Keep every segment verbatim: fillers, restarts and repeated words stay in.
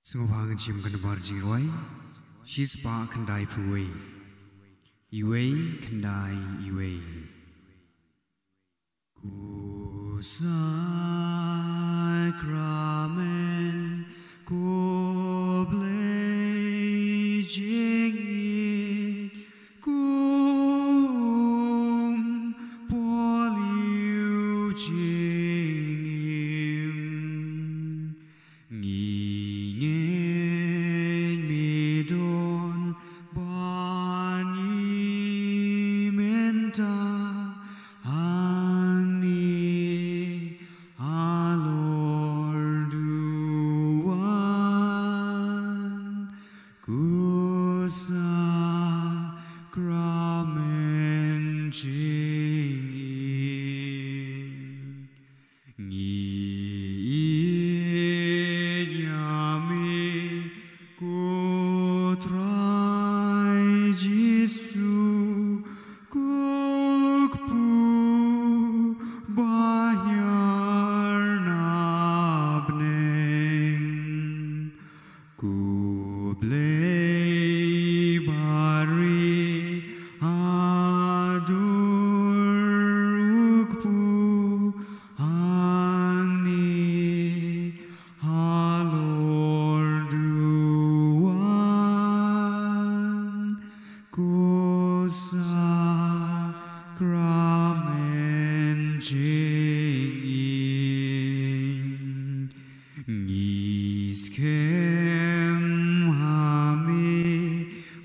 Sngewbha ngin shim ka nambar jingrwai shispah khyndai phew wei. Iwei khyndai iwei. Ko Sakramen, ko Blei jingïeit, ko Umpohliew jingim. Ngi ngeit me don bad ngi mynta hangne halor duwan. Ko Sakramen jingim. Ngi ïeit ïa me ko Trai Jisu, ko Kpu ba hiar na bneng. Ko Blei ba rieh ha dur u Kpu hangne halor duwan. Ko Sakramen jingim. Ngi skhem ha me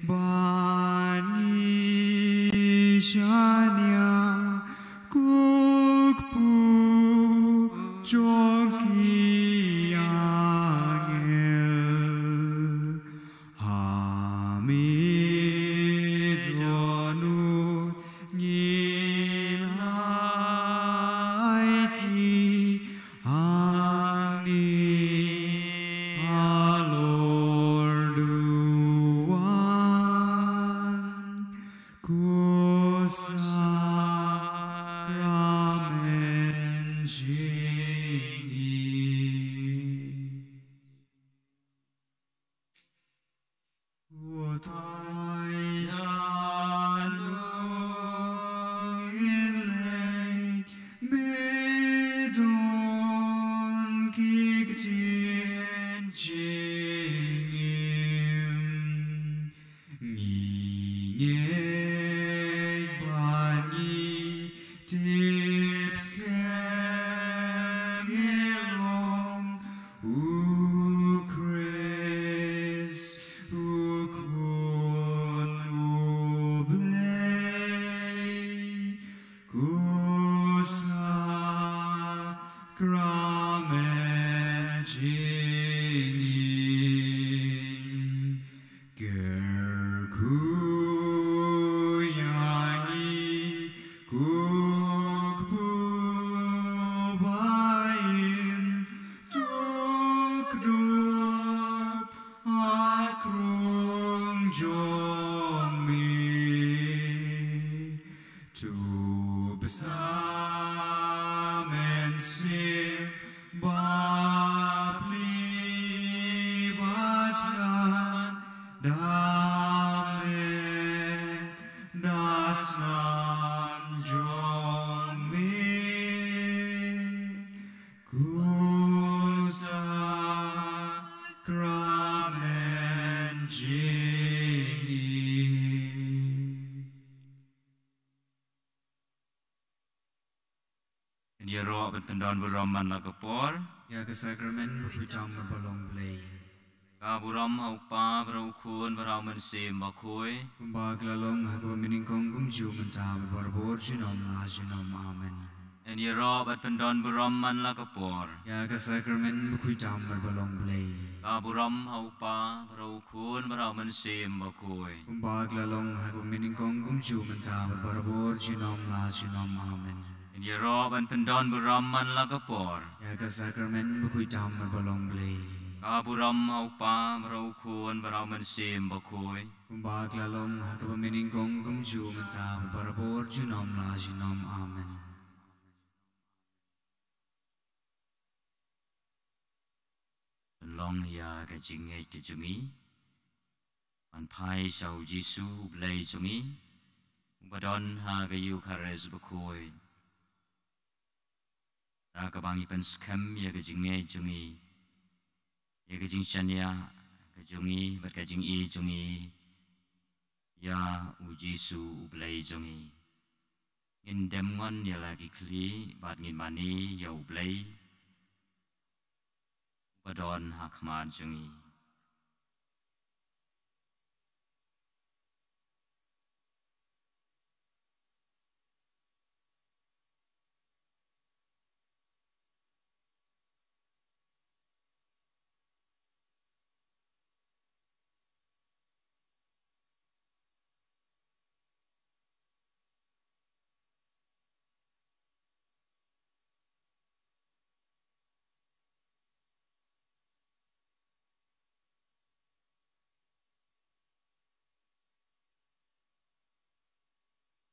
bad ngi shaniah, ko Kpu jong ki angel. Ha me dohnud ngin aiti hangne halor duwan. Ko Sakramen jingim. Ko Trai, sha lyngngoh me don ki ktien jingim. Ngi ngeit ba ngi tip skhem ïa u long u Khrist, u Khun u Blei. Ko Sakramen jingim. Kyrkhu ïa ngi, ko Kpu ba im, to kdup ha krung jong me. To bsa mynsiem bapli bad ngan da met da snam jong me. Ko Sakramen jingim. Ngin ïaroh ban pyndon burom man la ka por. Ïa ka sakramen bakhuid tam kaba long Blei. Ka burom ha u Kpa, bad ha u Khun, bad ha u Mynsiem Bakhuid. Kumba ka la long ha kaba mynnyngkong, kumjuh mynta, bad barabor junom la junom. Amen. Ngin ïaroh ban pyndon burom man la ka por. Ïa ka sakramen bakhuid tam kaba long Blei. Ka burom ha u Kpa, bad ha u Khun, bad ha u Mynsiem Bakhuid. Kumba ka la long ha kaba mynnyngkong, kumjuh mynta, bad barabor junom la junom. Amen. Ngin ïaroh ban pyndon burom man la ka por. Ïa ka sakramen bakhuid tam kaba long Blei. Ka burom ha u Kpa, bad ha u Khun, bad ha u Mynsiem Bakhuid. Kumba ka la long ha kaba mynnyngkong, kumjuh mynta, bad barabor junom la junom. Amen. Long ïa ka jingngeit ka jong ngi ban phai sha U Jisu U Blei jong ngi, uba don ha ka Eukharist bakhuid. Da kaba ngi pynskhem ïa ka jingngeit jong ngi, ïa ka jingshaniah ka jong ngi bad ka jingïeit jong ngi ïa U Jisu U Blei jong ngi, ngin dem ngon ïa la ki khlieh bad ngin mane ïa U Blei uba don ha khmat jong ngi.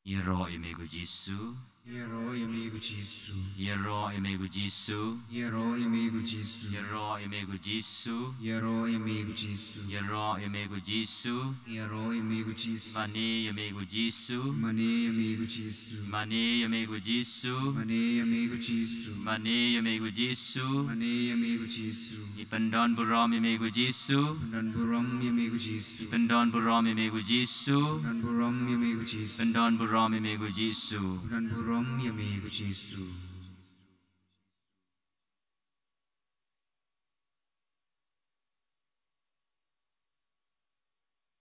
Ïaroh ïa me ko Jisu. Ïaroh ïa me ko Jisu. Ïaroh ïa me ko Jisu. Ïaroh ïa me ko Jisu. Ïaroh ïa me ko Jisu. Ïaroh ïa me ko Jisu. Ïaroh ïa me ko Jisu. Ïaroh ïa me ko Jisu. Mane ïa me ko Jisu. Mane ïa me ko Jisu. Mane ïa me ko Jisu. Mane ïa me ko Jisu. Mane ïa me ko Jisu. Mane ïa me ko Jisu. Ngi pyndon burom ïa me ko Jisu. Pyndon burom ïa me ko Jisu. Pyndon burom ïa me ko Jisu. Pyndon burom ïa me ko Jisu. Pyndon burom ïa me ko Jisu. Pyndon burom ïa me ko Jisu.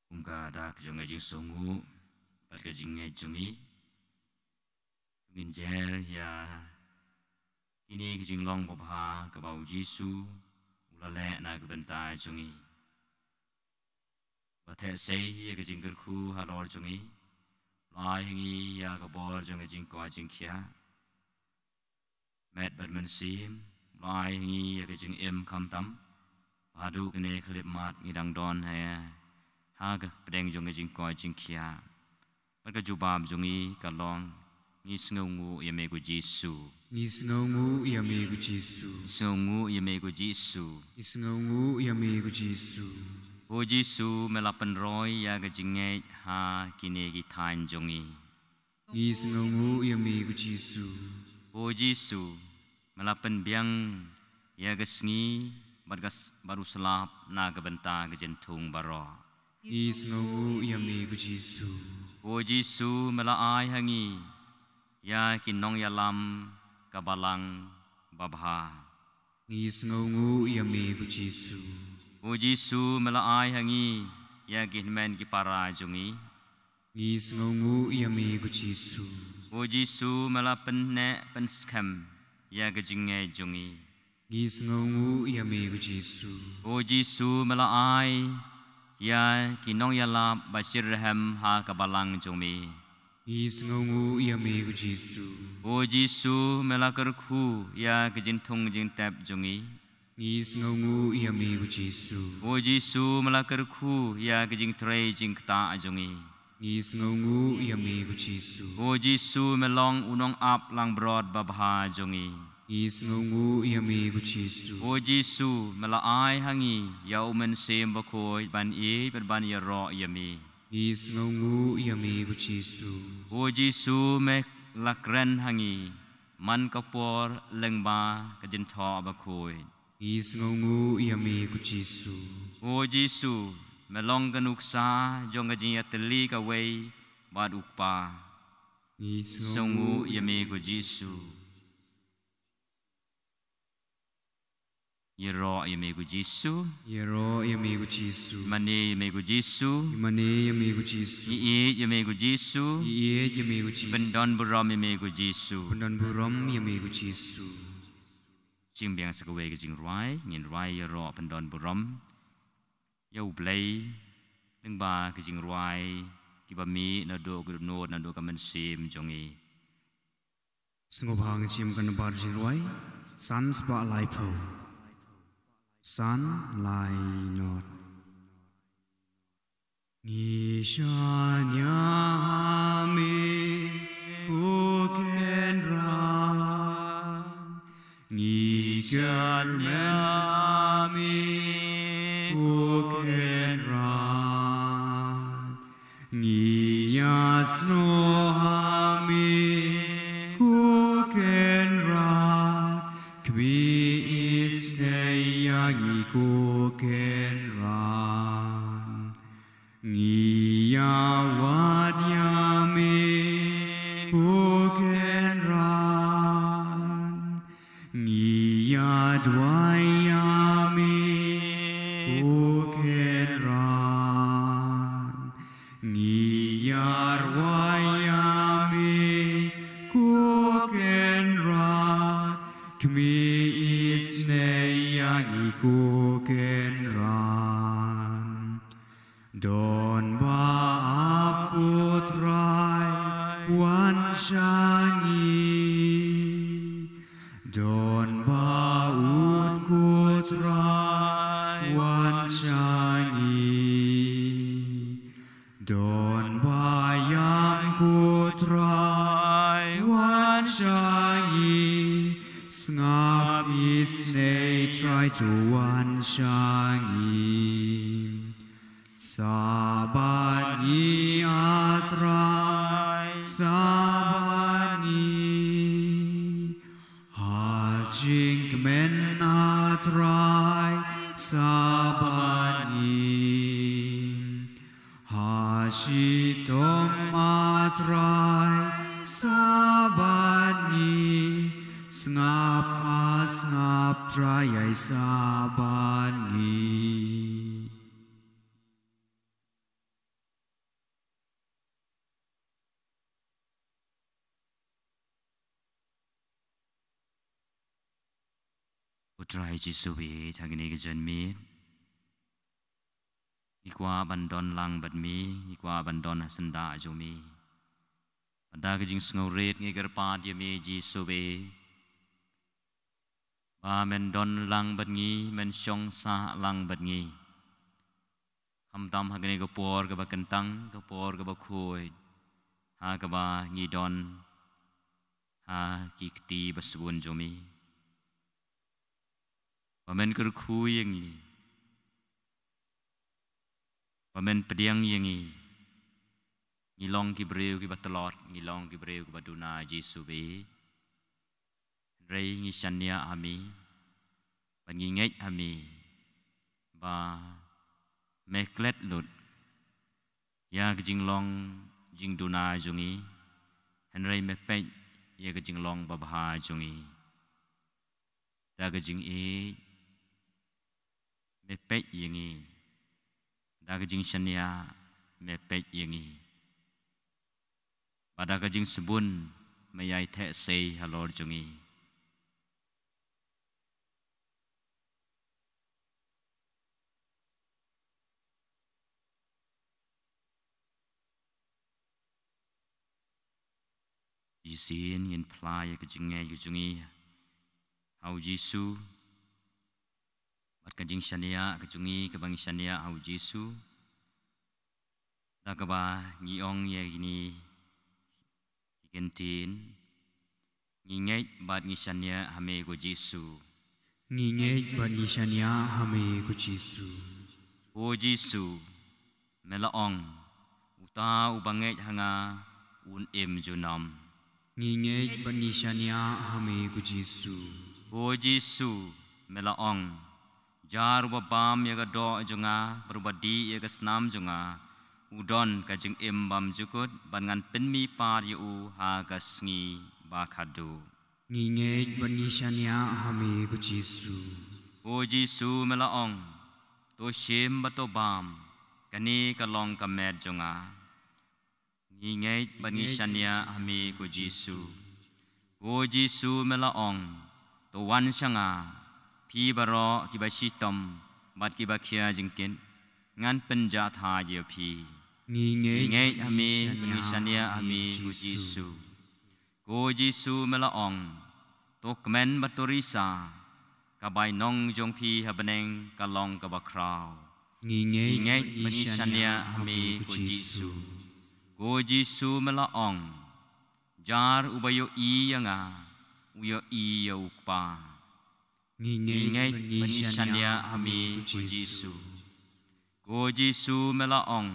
Kum ka dak jong ka jingsngewnguh bad ka jingngeit jong ngi, ngin jer ïa kine ki jinglong babha kaba U Jisu u la leh na ka bynta jong ngi. Ba theh sei ïa ka jingkyrkhu halor jong ngi, u la ai ha ngi ïa ka bor jong ka jingkoit jingkhiah. Met bad mynsiem, u la ai ha ngi ïa ka jingim khamtam. Ba haduh kane ka khyllipmat ngi dang don ha, ha ka pdeng jong ka jingkoit jingkhiah. Bad ka jubab jong ngi ka long, ngi sngewnguh ïa me ko Jisu. Ngi sngewnguh ïa me ko Jisu. Ngi sngewnguh ïa me ko Jisu. Ngi sngewnguh ïa me ko Jisu. Ko Jisu, me la pynroi ïa ka jingngeit ha kine ki thaiñ jong ngi. Ngi sngewnguh ïa me ko Jisu. Ko Jisu, me la pynbiang ïa ka sngi bad ka s-, bad u slap na ka bynta ka jingthung baroh. Ngi sngewnguh ïa me ko Jisu. Ko Jisu, me la ai ha ngi ïa ki nongïalam ka balang babha. Ngi sngewnguh ïa me ko Jisu. Ko Jisu, me la ai ha ngi ïa ki hynmen ki para jong ngi. Ngi sngewnguh ïa me ko Jisu. Ko Jisu, me la pynneh pynskhem ïa ka jingngeit jong ngi. Ngi sngewnguh ïa me ko Jisu. Ko Jisu, me la ai ïa ki nongïalap ba shitrhem ha ka balang jong me. Ngi sngewnguh ïa me ko Jisu. Ko Jisu, me la kyrkhu ïa ka jingthung jingtep jong ngi. Ngi sngewnguh ïa me ko Jisu. Ko Jisu, me la kyrkhu ïa ka jingtrei jingktah jong ngi. Ngi sngewnguh ïa me ko Jisu. Ko Jisu, me long u nongap langbrot babha jong ngi. Ngi sngewnguh ïa me ko Jisu. Ko Jisu, me la ai ha ngi ïa u Mynsiem Bakhuid ban ïeit bad ban ïaroh ïa me. Ngi sngewnguh ïa me ko Jisu. Ko Jisu, me la kren ha ngi man ka por lyngba ka jingthoh bakhuid. Ngi sngewnguh ïa me ko Jisu. Ko Jisu, me long ka nuksa jong ka jingïatylli kawei bad u Kpa. Ngi sngewnguh ïa me ko Jisu. Ïaroh ïa me ko Jisu. Ïaroh ïa me ko Jisu. Mane ïa me ko Jisu. Mane ïa me ko Jisu. Ïeit ïa me ko Jisu. Ïeit ïa me ko Jisu. Pyndon burom ïa me ko Jisu. Pyndon burom ïa me ko Jisu. Jingbiang sa kawei ka jingrwai, ngin rwai ïaroh pyndon burom ïa U Blei lyngba ka jingrwai kiba mih naduh ka dohnud naduh ka mynsiem jong ngi. Sngewbha ngin shim ka nambar jingrwai san spah laiphew. San lai nod. Ngi shaniah ha me, ko Kynrad. Ngi shaniah ha me. Sngewbha me ko Kynrad, khmih isynei ïa ngi ko Kynrad. Ngi ïa wad ïa me ko Kynrad. Ngi ïa duwai ïa me ko Kynrad. Ngi ïa rwai ïa me ko Kynrad. Khmih isynei ïa ngi ko Kynrad. Don ba ap ko Trai wan sha ngi. Don ba ut ko Trai wan sha ngi. Don ba ïam ko Trai wan sha ngi. Sngap isynei Trai to wan sha ngi. Sa bad ngi a Trai, sa bad ngi. Ha jingkmen a Trai, sa bad ngi. Ha shitom a Trai, sa bad ngi. Sngap a sngap Trai ai sa bad ngi. U Trai Jisu, ha kane ka janmiet ngi kwah ban don lang bad me, ngi kwah ban don ha syndah jong me. Bad da ka jingsngewrit ngi kyrpad ïa me Jisu, ba men don lang bad ngi, men shong sah lang bad ngi. Khamtam ha kane ka por kaba kyntang, ka por kaba khuid, ha kaba ngi don ha ki kti ba sbun jong me. Ba men kyrkhu ïa ngi, ba men pdiang ïa ngi. Ngi long ki briew kiba tlot, ngi long ki briew kiba duna Jisu, hynrei ngi shaniah ha me, bad ngi ngeit ha me ba me klet lut ïa ka jinglong jingduna jong ngi, hynrei me peit ïa ka jinglong babha jong ngi. Da ka jingïeit me peit ïa ngi. Da ka jingshaniah me peit ïa ngi. Bad da ka jingsbun me ïai theh sei halor jong ngi. Shisien ngin phla ïa ka jingngeit ka jong ngi ha u Jisu, bad ka jingshaniah ka jong ngi kaba ngi shaniah ha u Jisu. Da kaba ngi ong ïa kine ki kyntien: Ngi ngeit bad ngi shaniah ha me ko Jisu. Ngi ngeit bad ngi shaniah ha me ko Jisu. Ko Jisu, me la ong, uta uba ngeit ha nga un im junom. Ngi ngeit bad ngi shaniah ha me ko Jisu. Ko Jisu, me la ong, jar uba bam ïa ka doh jong nga bad uba dih ïa ka snam jong nga, u don ka jingim bymjukut, bad ngan pynmihpat ïa u ha ka sngi ba khatduh. Ngi ngeit bad ngi shaniah ha me ko Jisu. Ko Jisu, me la ong, to shim bad to bam, kane ka long ka met jong nga. Ngi ngeit bad ngi shaniah ha me ko Jisu. Ko Jisu, me la ong, to wan sha nga, phi baroh kiba shitom bad kiba khia jingkit, ngan pynjahthait ïa phi. Ngi ngeit ha me bad ngi shaniah ha me ko Jisu. Ko Jisu, me la ong, to kmen bad to risa, ka bainong jong phi ha bneng ka long kaba khraw. Ngi ngeit bad ngi shaniah ha me ko Jisu. Ko Jisu, me la ong, jar uba ïohi ïa nga, u ïohi ïa u Kpa. Ngi ngeit bad ngi shaniah ha me ko Jisu. Ko Jisu, me la ong,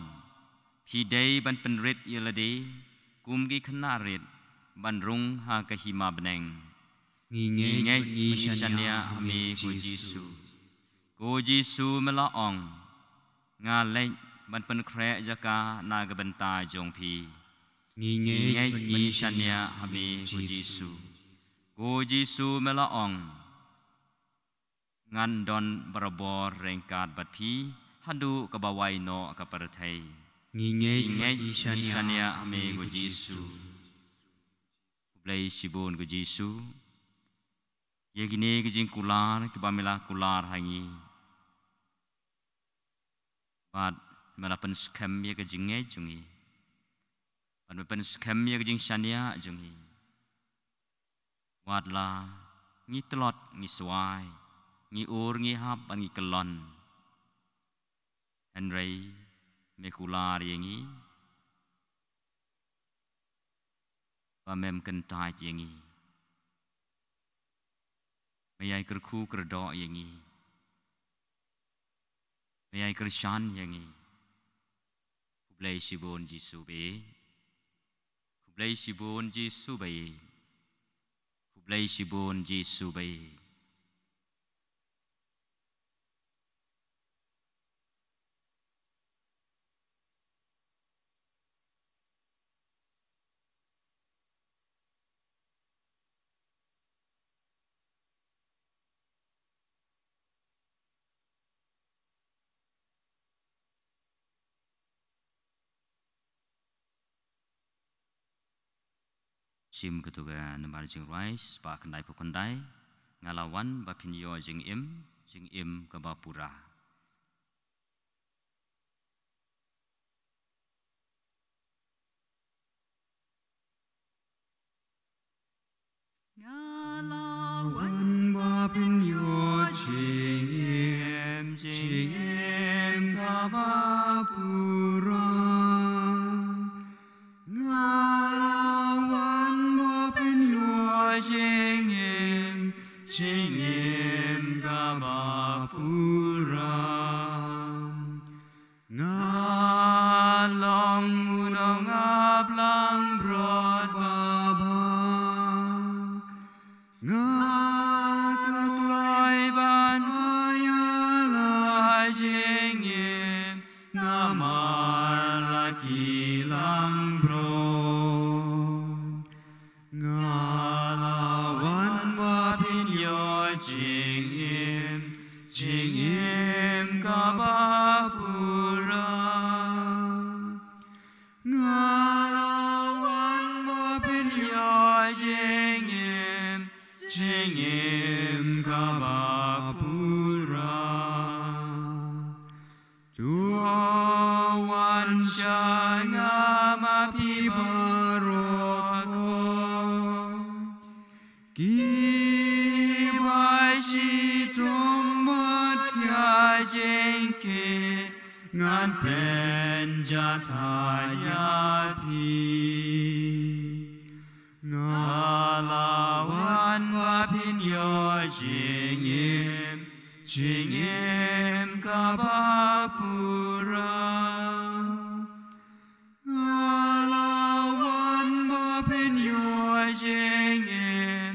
Phi dei ban pynrit ïa lade kum ki khynnah rit ban rung ha ka hima bneng. Ngi ngeit, ngi shaniah ha me ko Jisu. Ko Jisu me la ong, nga leit ban pynkhreh jaka na ka bynta jong phi. Ngi ngeit, ngi shaniah ha me ko Jisu. Ko Jisu me la ong, ngan don barabor ryngkat bad phi haduh kaba wai noh ka pyrthei. Ngi ngeit, ngi shaniah ha me ko Jisu. Khublei shibun ko Jisu ïa kine ki jingkular kiba me la kular ha ngi. Bad me la pynskhem ïa ka jingngeit jong ngi. Bad me pynskhem ïa ka jingshaniah jong ngi. Wat la ngi tlot, ngi swai, ngi ur, ngi hap bad ngi kyllon, hynrei me kular ïa ngi ba mem kyntait ïa ngi. Me ïai kyrkhu kyrdoh ïa ngi. Me ïai kyrshan ïa ngi. Khublei shibun Jisu baieit. Khublei shibun Jisu baieit. Khublei shibun Jisu baieit. Shim katu ka namar jingrwai spah khyndai phew khyndai. Nga la wan ba phin ïoh jingim, jingim kaba pura. Nga la wan ba phin ïoh jingim, jingim kaba pura. Nga la wan ba phin ïoh jingim, jingim kaba pura. Nga long u nongaplangbrot babha. Nga kloi ban ïa la jingim namar la ki langbrot. Nga la wan ba phin ïoh jingim, jingim kaba pura. Nga la wan ba phin ïoh jingim, jingim kaba pura. To wan sha nga ma phi baroh. Ki bai shitom bad ïa jingkit ngan pynjah thait ïa phi. Nga la wan ba phin ïoh jingim, jingim kaba pura. Nga la wan ba phin ïoh jingim,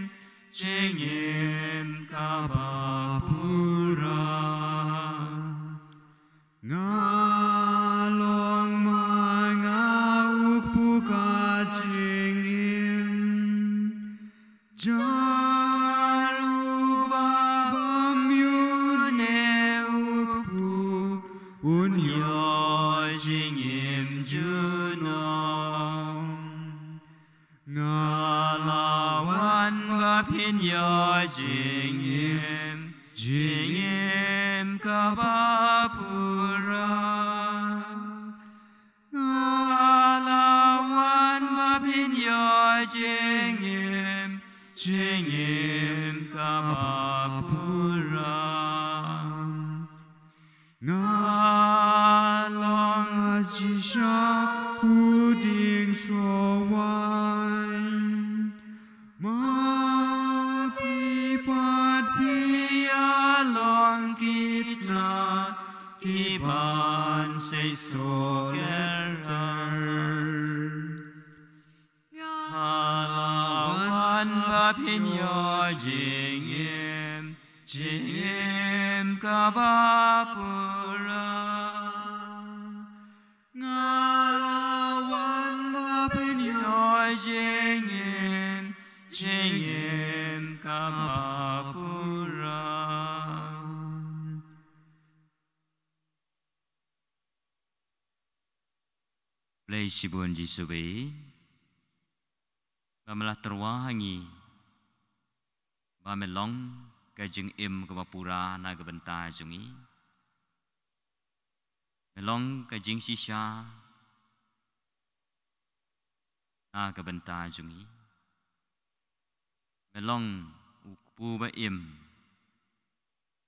jingim kaba pura. Nga long ma nga u kpu ka jingim. Jar u ba bam ïa une u kpu un ïoh jingim junom. Nga la wan ba phin ïoh jingim, jingim kaba pura. Nga la wan ba phin ïoh jingim, jingim kaba pura. Nga long ha shisha u dieng soh waiñ. Ma phi pat phi ïa long ki tnat kiban sei soh. Nga la wan ba phin ïoh jingim, jingim kaba pura. Nga la wan ba phin ïoh jingim, jingim kaba pura. Khublei shibun Jisu ba ïeit, ba me la tyrwa ha ngi, ba me long ka jingim kaba pura na ka bynta jong ngi. Me long ka jingshisha na ka bynta jong ngi. Me long u kpu ba im,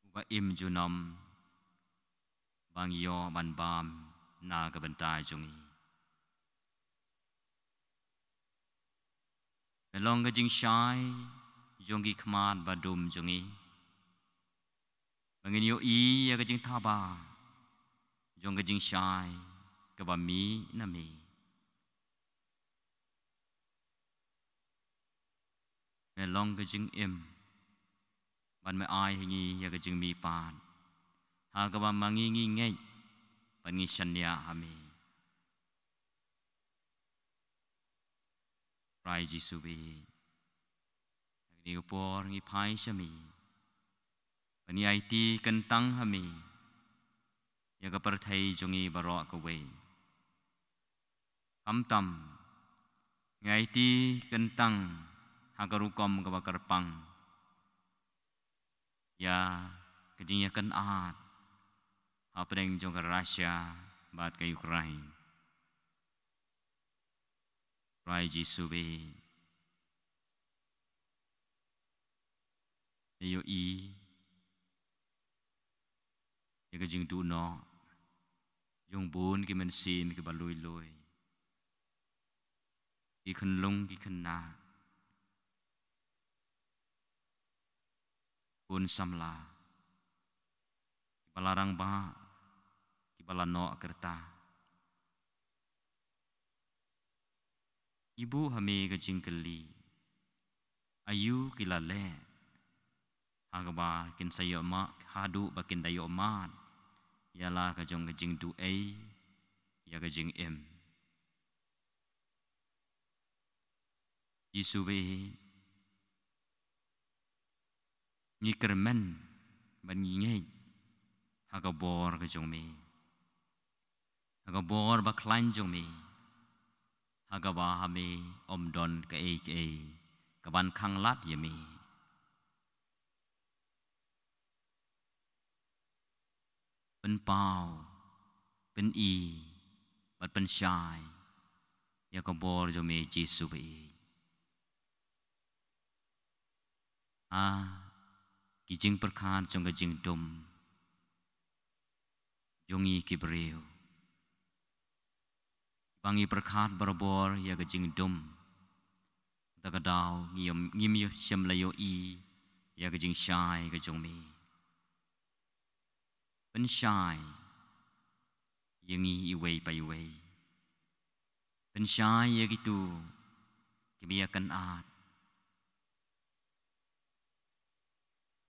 uba im junom, ba ngi ïoh ban bam na ka bynta jong ngi. Me long ka jingshai jong ki khmat ba dum jong ngi, ba ngin ïohi ïa ka jingthaba jong ka jingshai kaba mih na me. Me long ka jingim, bad me ai ha ngi ïa ka jingmihpat, ha kaba ma ngi ngi ngeit bad ngi shaniah ha me. Trai Jisu ba ïeit, ha kane ka por ngi phai sha me, bad ngi aiti kyntang ha me ïa ka pyrthei jong ngi baroh kawei. Khamtam ngi aiti kyntang ha ka rukom kaba kyrpang ïa ka jingïakynad hapdeng jong ka Russia bad ka Ukraine. Trai Jisu ba ïeit, me ïohi ïa ka jingduh noh jong bun ki mynsiem kiba lui lui, ki khynnah ki khynnah, khun samla, kiba la rangbah, kiba la noh kyrta. Ngi buh ha me ka jingkylli, aïu ki la leh ha kaba kin sa ïoh mad, haduh ba kin da ïoh mad ïa la ka jong ka jingduh ei ïa ka jingim. Jisu ba ïeit, ngi kyrmen bad ngi ngeit ha ka bor ka jong me, ha ka bor ba khlaiñ jong me, ha kaba ha me ym don kaei kaei kaban khanglad ïa me. Pynpaw, pyni bad pynshai ïa ka bor jong me Jisu ba ïeit. Ha ki jingpyrkhat jong ka jingdum jong ngi ki briew, ba ngi pyrkhat barabor ïa ka jingdum, da ka daw ngi ym, ngim ïoh, shym la ïohi ïa ka jingshai ka jong me. Pynshai ïa ngi iwei pa iwei. Pynshai ïa kito kiba ïakynad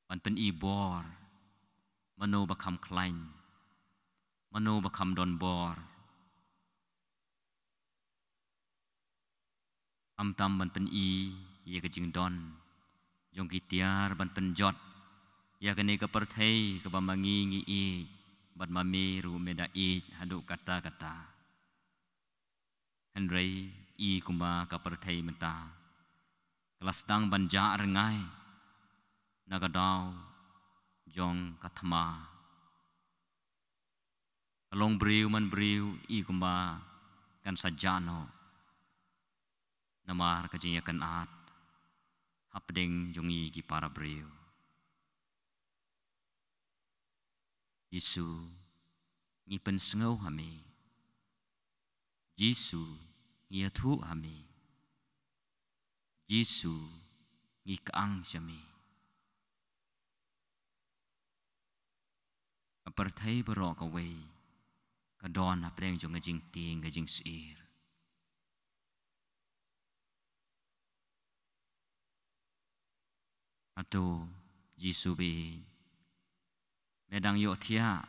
ban pyni bor, mano ba kham khlaiñ, mano ba kham don bor. Khamtam ban pyni ïa ka jingdon jong ki tiar ban pynjot ïa kane ka pyrthei kaba ma ngi ngi ïeit, bad ma me ruh me da ïeit haduh katta katta. Hynrei i kumba ka pyrthei mynta ka la sdang ban jah rngai na ka daw jong ka thma. Ka long briew man briew i kumba kan sa jah noh namar ka jingïakynad hapdeng jong ngi ki para briew. Jisu, ngi pynsngew ha me. Jisu, ngi ïathuh ha me. Jisu, ngi kyang sha me. Ka pyrthei baroh kawei ka ka don hapdeng jong ka jingtieng ka jingsyier. Hato Jisu baieit, me dang ïohthiah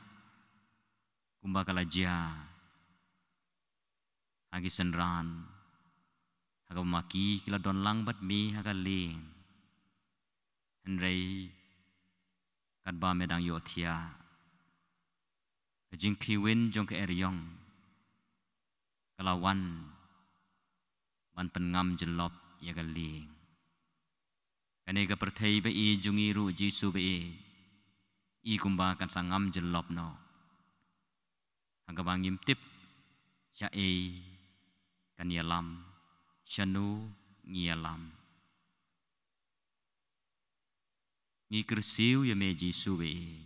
kumba ka la jia ha ki synran, ha kaba ma ki ki la don lang bad me ha ka lieng? Hynrei katba me dang ïohthiah, ka jingkhie win jong ka eriong ka la wan ban pynngam jyllop ïa ka lieng. Kane ka pyrthei baieit jong ngi ruh Jisu baieit, i kumba kan sa ngam jyllop noh, ha kaba ngim tip shaei kan ïalam, shano ngi ïalam. Ngi kyrsiew ïa me Jisu baieit.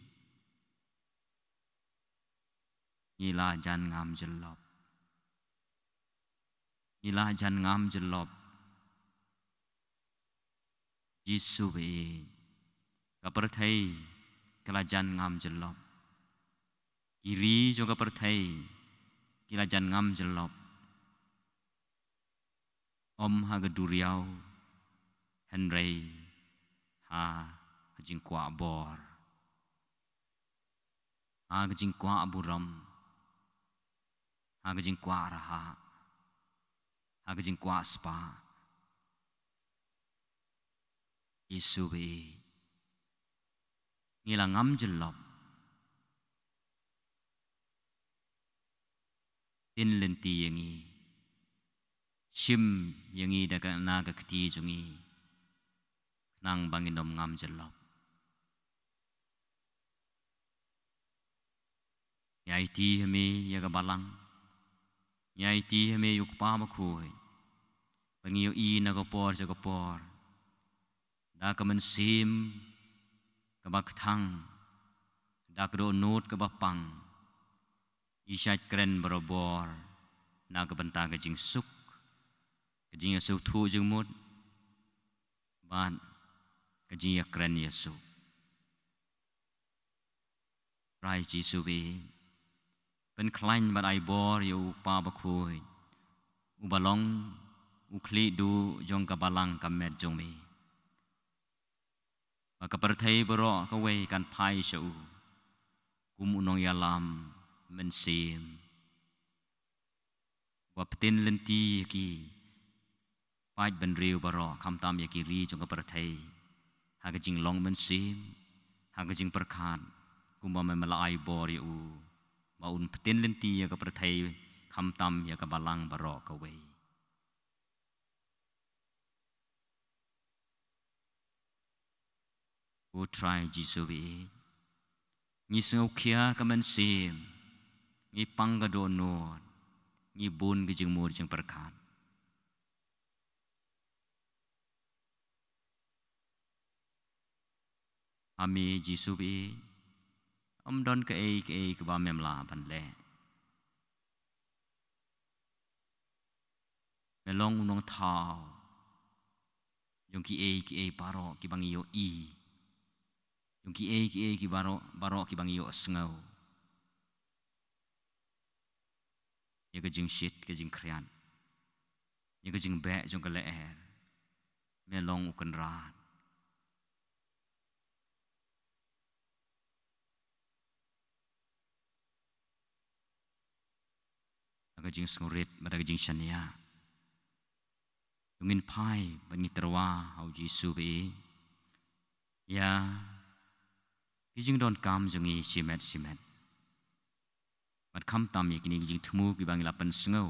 Ngi la jan ngam jyllop. Ngi la jan ngam jyllop. Jisu baieit, ka pyrthei ka la jan ngam jyllop. Ki ri jong ka pyrthei ki la jan ngam jyllop. Ym ha ka duriaw, hynrei ha ka jingkwah bor, ha ka jingkwah burom, ha ka jingkwah rhah, ha ka jingkwah spah. Jisu baieit, ngi la ngam jyllop. Pynlynti ïa ngi, shim ïa ngi da ka, na ka kti jong ngi, khnang ba ngin ym ngam jyllop. Ngi aiti ha me ïa ka balang, ngi aiti ha me ïa u Kpa Bakhuid, ba ngi ïohi na ka por sha ka por da ka mynsiem kaba kthang, da ka dohnud kaba pang, i shait kren barabor na ka bynta ka jingsuk, ka jingïasngewthuh jingmut bad ka jingïakren ïasuk. Trai Jisu baieit, pynkhlaiñ bad ai bor ïa u Kpa Bakhuid, uba long u khlieh duh jong ka balang ka met jong me, ba ka pyrthei baroh kawei kan phai sha u kum u nongïalam mynsiem. Ba pynlynti ïa ki paid bynriew baroh, khamtam ïa ki ri jong ka pyrthei, ha ka jinglong mynsiem, ha ka jingpyrkhat, kumba me la ai bor ïa u, ba un pynlynti ïa ka pyrthei, khamtam ïa ka balang baroh kawei. Ko Trai Jisu baieit, ngi sngewkhia ka mynsiem, ngi pang ka dohnud, ngi bun ka jingmut jingpyrkhat. Ha me Jisu baieit, ym don kaei kaei kaba mem lah ban leh. Me long u nongthaw jong kiei kiei baroh kiba ngi ïohi, jong kiei kiei ki baroh, baroh kiba ngi ïohsngew. Ïa ka jingshit ka jingkhriat, ïa ka jingbeh jong ka lyer, me long u Kynrad. Da ka jingsngewrit bad da ka jingshaniah, to ngin phai bad ngi tyrwa ha u Jisu baieit ïa ki jingdonkam jong ngi shimet shimet. Bad khamtam ïa kine ki jingthmu kiba ngi la pynsngew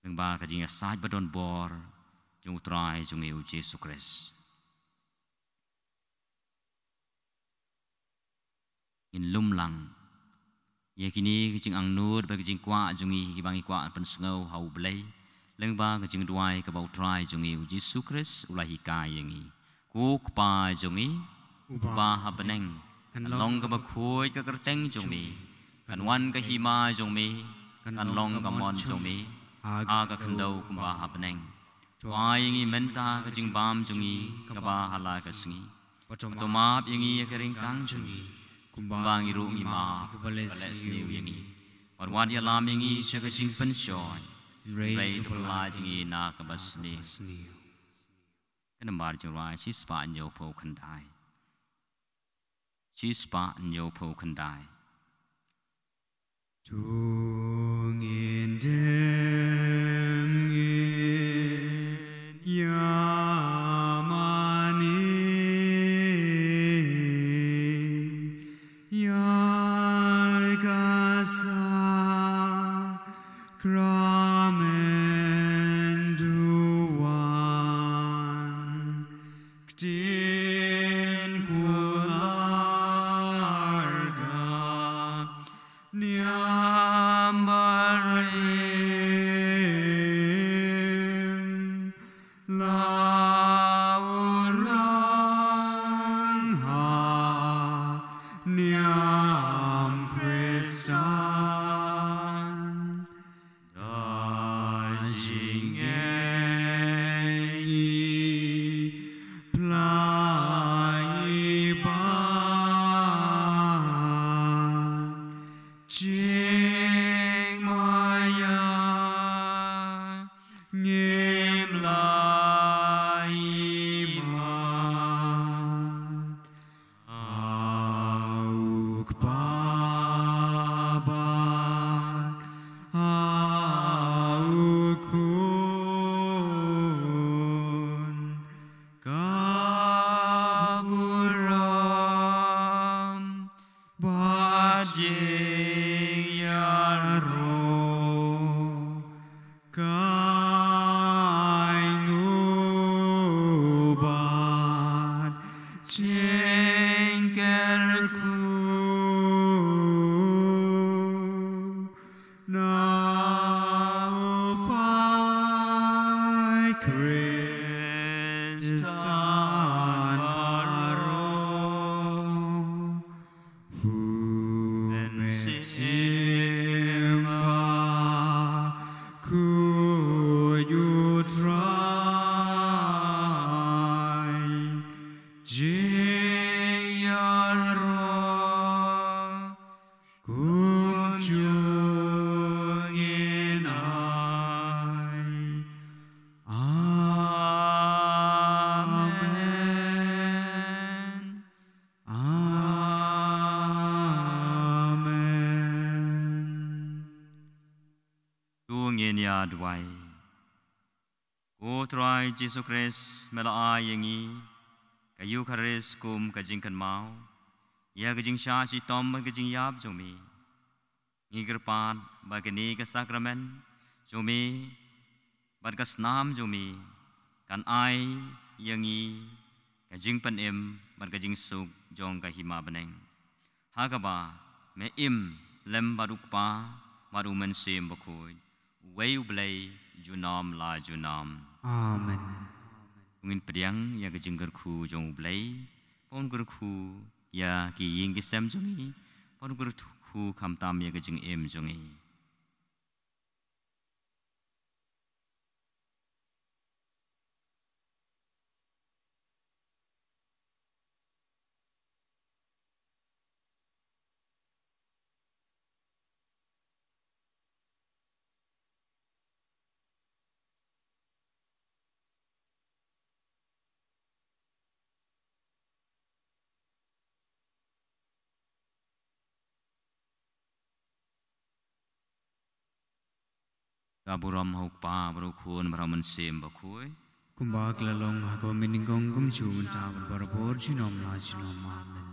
lyngba ka jingïasaid ba don bor jong u Trai jong ngi u Jisu Khrist. Ngin lum lang ïa kine ki jingangnud bad ki jingkwah jong ngi kiba ngi kwah pynsngew ha U Blei lyngba ka jingduwai kaba u Trai jong ngi u Jisu Khrist u la hikai ïa ngi. Ko Kpa jong ngi uba ha bneng, kan long kaba khuid ka kyrteng jong me, kan wan ka hima jong me, kan long ka mon jong me ha ka khyndew kumba ha bneng. Wai ïa ngi mynta ka jingbam jong ngi kaba ha la ka sngi. Bad to map ïa ngi ïa ka ryngkang jong ngi, kumba ngi ruh ngi map ïa kiba leh sniew ïa ngi. Bad wat ïalam ïa ngi sha ka jingpynshoi, hynrei to pyllait ïa ngi na kaba sniew. Ka nombar jingrwai shispah hynñiewphew khyndai. Shispah hynñiewphew khyndai. To ngin dem ngin ïa mane ïa ka sakramen duwan. Ktien kular ka niam barim la urlong ha niam Khristan. Da jingngeit ngi pynlait bad jingmaïa ngim lait bad. Ha u Kpa bad ha u Khun ka burom bad jingïaroh. Ka ainguh bad jingkyrkhu na u paid Khristan baroh. Mynsiem Bakhuid U Trai, jingïaroh kumjuh ngin ai. Amen. Amen. To ngin ïa duwai. Ko Trai Jisu Khrist, me la ai ïa ngi ka Eukharist kum ka jingkynmaw ïa ka jingshah shitom bad ka jingïap jong me. Ngi kyrpad ba kane ka sakramen jong me bad ka snam jong me kan ai ïa ngi ka jingpynim bad ka jingsuk jong ka hima bneng. Ha kaba me im lem bad U Kpa bad U Mynsiem Bakhuid, uwei U Blei junom la junom. Amen. Ngin pdiang ïa ka jingkyrkhu jong U Blei, ba un kyrkhu ïa ki ïing ki sem jong ngi, ba un kyrkhu khamtam ïa ka jingim jong ngi. Ka burom ha U Kpa bad U Khun bad U Mynsiem Bakhuid. Kumba ka la long ha kaba mynnyngkong kumjuh mynta bad barabor junom la junom. Amen.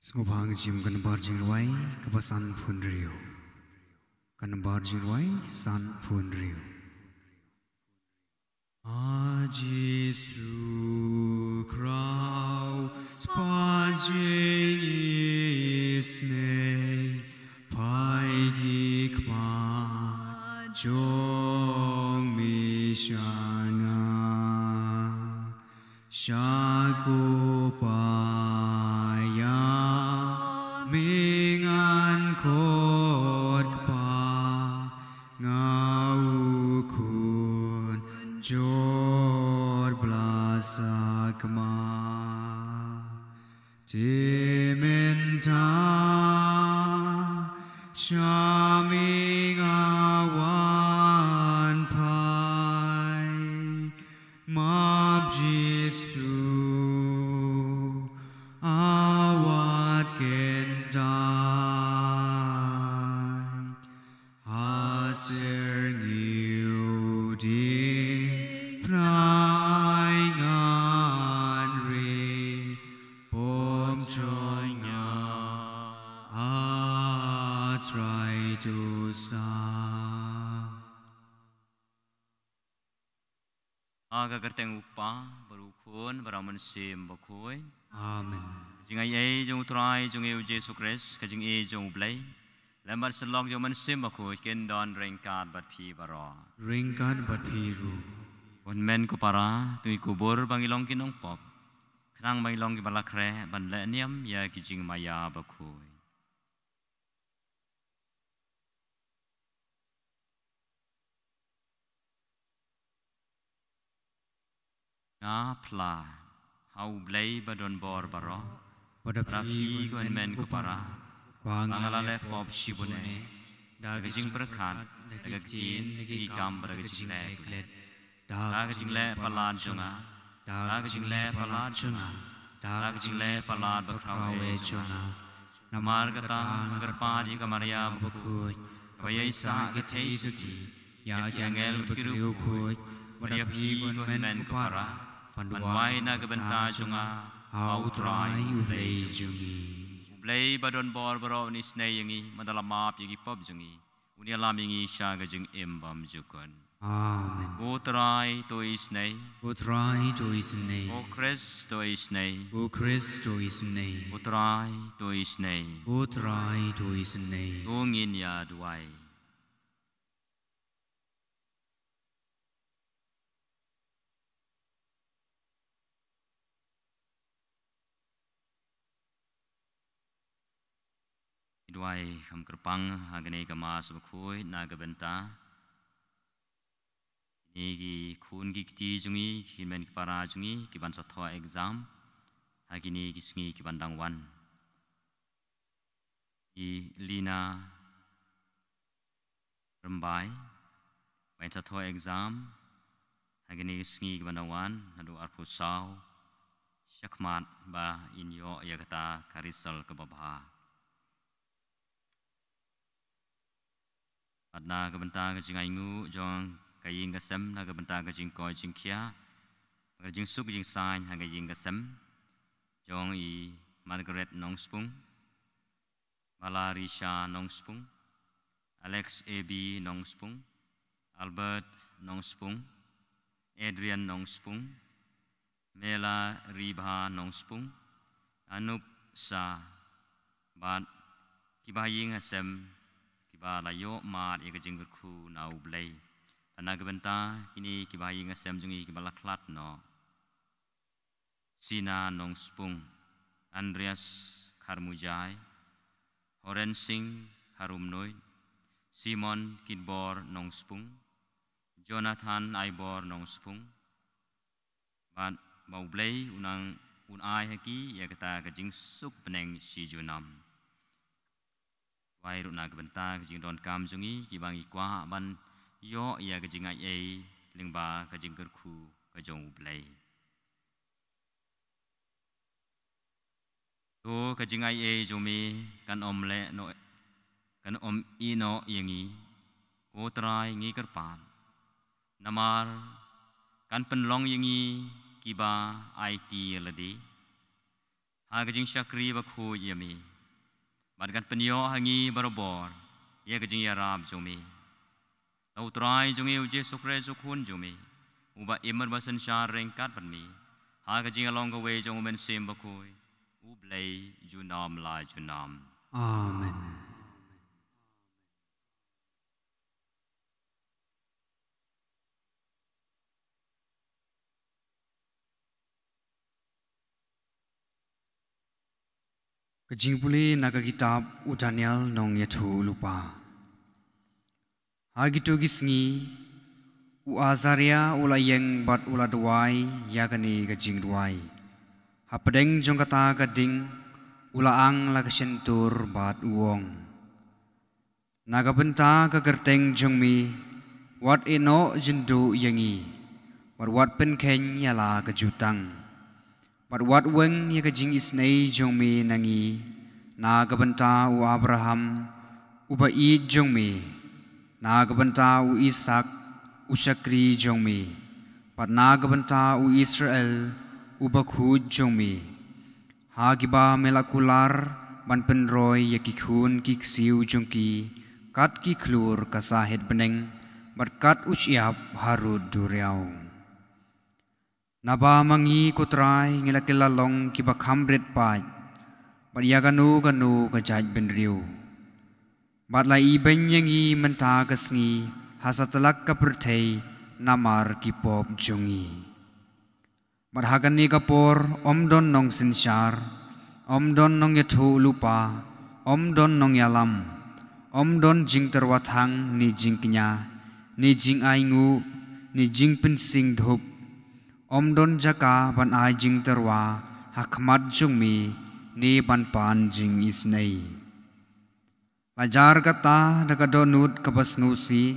Sngewbha ngin shim ka nambar jingrwai kaba sanphew hynriew. Ka nambar jingrwai sanphew hynriew. A Jisu Khrau, spah jingisynei, peit ki khmat jong me sha nga. Sha ko paia me ngan khot, Kpa, nga u khun jor, bla sakma. Te mynta sha me nga wan phai, map Jisu, a wat kyntait. Ha syrngiew diengphna ai ngan ri, pop jong nga, A Trai, to sah. Ha ka kyrteng u Kpa, bad u Khun, bad u Mynsiem Bakhuid. Amen. Ka jingaiei jong u Trai jong ngi u Jisu Khrist, ka jingïeit jong u Blei, lem bad syllok jong u Mynsiem Bakhuid, kin don ryngkat bad phi baroh. Ryngkat bad phi ruh. Ko hynmen ko para, to ngi kubur ba ngi long ki nongpop, khnang ba ngi long kiba la khreh ban leh niam ïa ki jingmaïa bakhuid. Nga phla ha u Blei ba don bor baroh, bad ha phi ko hynmen ko para, ba nga la leh pop shibun eh, da ka jingpyrkhat, da ka ktien, da ki kam, bad da ka jingleh klet. Da ka jingleh palat jong nga, da ka jingleh palat jong nga, da ka jingleh palat bakhraw eh jong nga. Namar kata nga kyrpad ïa ka Maria bakhuid, kaba ïai sah ka theisotti ïa ki angel bad ki riewkhuid, bad ïa phi ko hynmen ko para, ban duwai na ka bynta jong nga ha u Trai u Blei jong ngi. U Blei ba don bor baroh un isynei ïa ngi, bad un da la map ïa ki pop jong ngi, un ïalam ïa ngi sha ka jingim bymjukut. Amen. Ko Trai to isynei. Ko Trai to isynei. Ko Khrist to isynei. Ko Khrist to isynei. Ko Trai to isynei. Ko Trai to isynei. To ngin ïa duwai. Ngi duwai kham kyrpang ha kane ka Mass bakhuid na ka bynta kine ki khun ki kti jong ngi, ki hynmen ki para jong ngi, ki ban sa thoh exam ha kine ki sngi ki ban dang wan. I Lina Rymbai, ba in sa thoh exam ha kine ki sngi ki ban dang wan, naduh arphew saw shakhmat, ba in ïoh ïa kata ka result kaba bha. Bad na ka bynta ka jingainguh jong ka ïing ka sem, na ka bynta ka jingkoit jingkhiah, ka jingsuk jingsaiñ ha ka ïing ka sem jong i Margaret Nongspung, Bala Risha Nongspung, Alex A B Nongspung, Albert Nongspung, Adrian Nongspung, Mela Ribha Nongspung, Anup Sa, bad kiba ha ïing ha sem kiba la ïoh mad ïa ka jingkyrkhu na U Blei. Bad na ka bynta kine kiba ha ïing ha sem jong ngi kiba la khlad noh. Sina Nongspung, Andreas Kharmujai, Horen Singh Harumnuid, Simon Kitbor Nongspung, Jonathan Aibor Nongspung, bad ba U Blei un nang, un ai ha ki ïa kata ka jingsuk bneng shi junom. Wai ruh na ka bynta ka jingdonkam jong ngi kiba ngi kwah ban ïoh ïa ka jingai ei lyngba ka jingkyrkhu ka jong U Blei. To ka jingai ei jong me kan ym leh noh, kan ym ïeh noh ïa ngi, ko Trai ngi kyrpad. Namar kan pynlong ïa ngi kiba aiti ïa lade. ha ka jingshakri bakhuid ïa me. Bad kan pynïoh ha ngi barabor ïa ka jingïarap jong me. Da U Trai jong ngi U Jisu Khrist U Khun jong me, uba im bad synshar ryngkat bad me ha ka jinglong kawei jong U Mynsiem Bakhuid, U Blei junom la junom. Amen. Ka jingpule na ka kitab u Daniel nongïathuhlypa. Ha kito ki sngi, u Azaria u la ïeng bad u la duwai ïa kane ka jingduwai. Hapdeng jong kata ka ding, u la ang la ka shyntur bad u ong: Na ka bynta ka kyrteng jong me, wat ïehnoh jingduh ïa ngi, bad wat pynkheiñ ïa la ka jutang. Bad wat weng ïa ka jingisynei jong me na ngi, na ka bynta u Abraham, uba ïeit jong me, na ka bynta u Isaak, u shakri jong me, bad na ka bynta u Israel, u bakhuid jong me, ha kiba me la kular ban pynroi ïa ki khun ki ksiew jong ki kat ki khlur ka sahit bneng, bad kat u shyiap harud duriaw. Naba ma ngi, ko Trai, ngi la kylla long kiba kham rit paid, bad ïa kano kano ka jaitbynriew. Bad la ibeiñ ïa ngi mynta ka sngi ha satlak ka pyrthei namar ki pop jong ngi. Bad ha kane ka por ym don nongsynshar, ym don nongïathuhlypa, ym don nongïalam, ym don jingtyrwa thang ne jingkñia, ne jingainguh, ne jingpynsing dhup. Ym don jaka ban ai jingtyrwa ha khmat jong me, ne ban pan jingisynei. La jar kata da ka dohnud kaba sngewsih,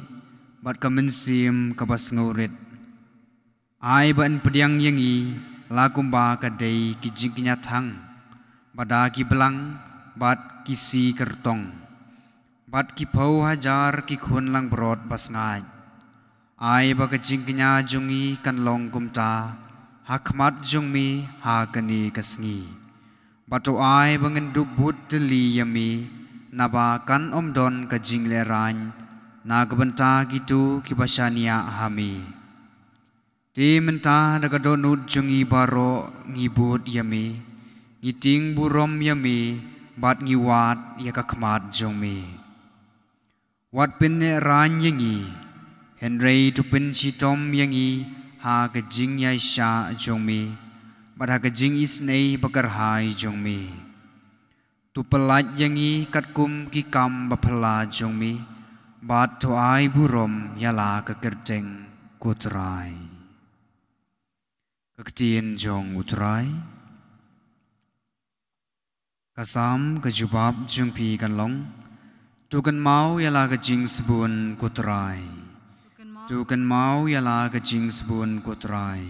bad ka mynsiem kaba sngewrit. Ai ba yn pdiang ïa ngi la kumba ka dei ki jingkñia thang, bad da ki blang, bad ki si kyrtong, bad ki phew hajar ki khun langbrot basngaid. Ai ba ka jingkñia jong ngi kan long kumta ha khmat jong me ha kane ka sngi. Bad to ai ba ngin dup bud tylli ïa me, naba kan ym don ka jinglehrain na ka bynta kito kiba shaniah ha me. Te mynta da ka dohnud jong ngi baroh ngi bud ïa me, ngi tieng burom ïa me, bad ngi wad ïa ka khmat jong me. Wat pynlehrain ïa ngi, hynrei to pynshitom ïa ngi ha ka jingïaishah jong me, bad ha ka jingisynei bakyrhai jong me. To pyllait ïa ngi katkum ki kam baphylla jong me, bad to ai burom ïa la ka kyrteng, ko Trai. Ka ktien jong u Trai. Ka Salm, ka jubab jong phi kan long: To kynmaw ïa la ka jingsbun, ko Trai. To kynmaw ïa la ka jingsbun, ko Trai.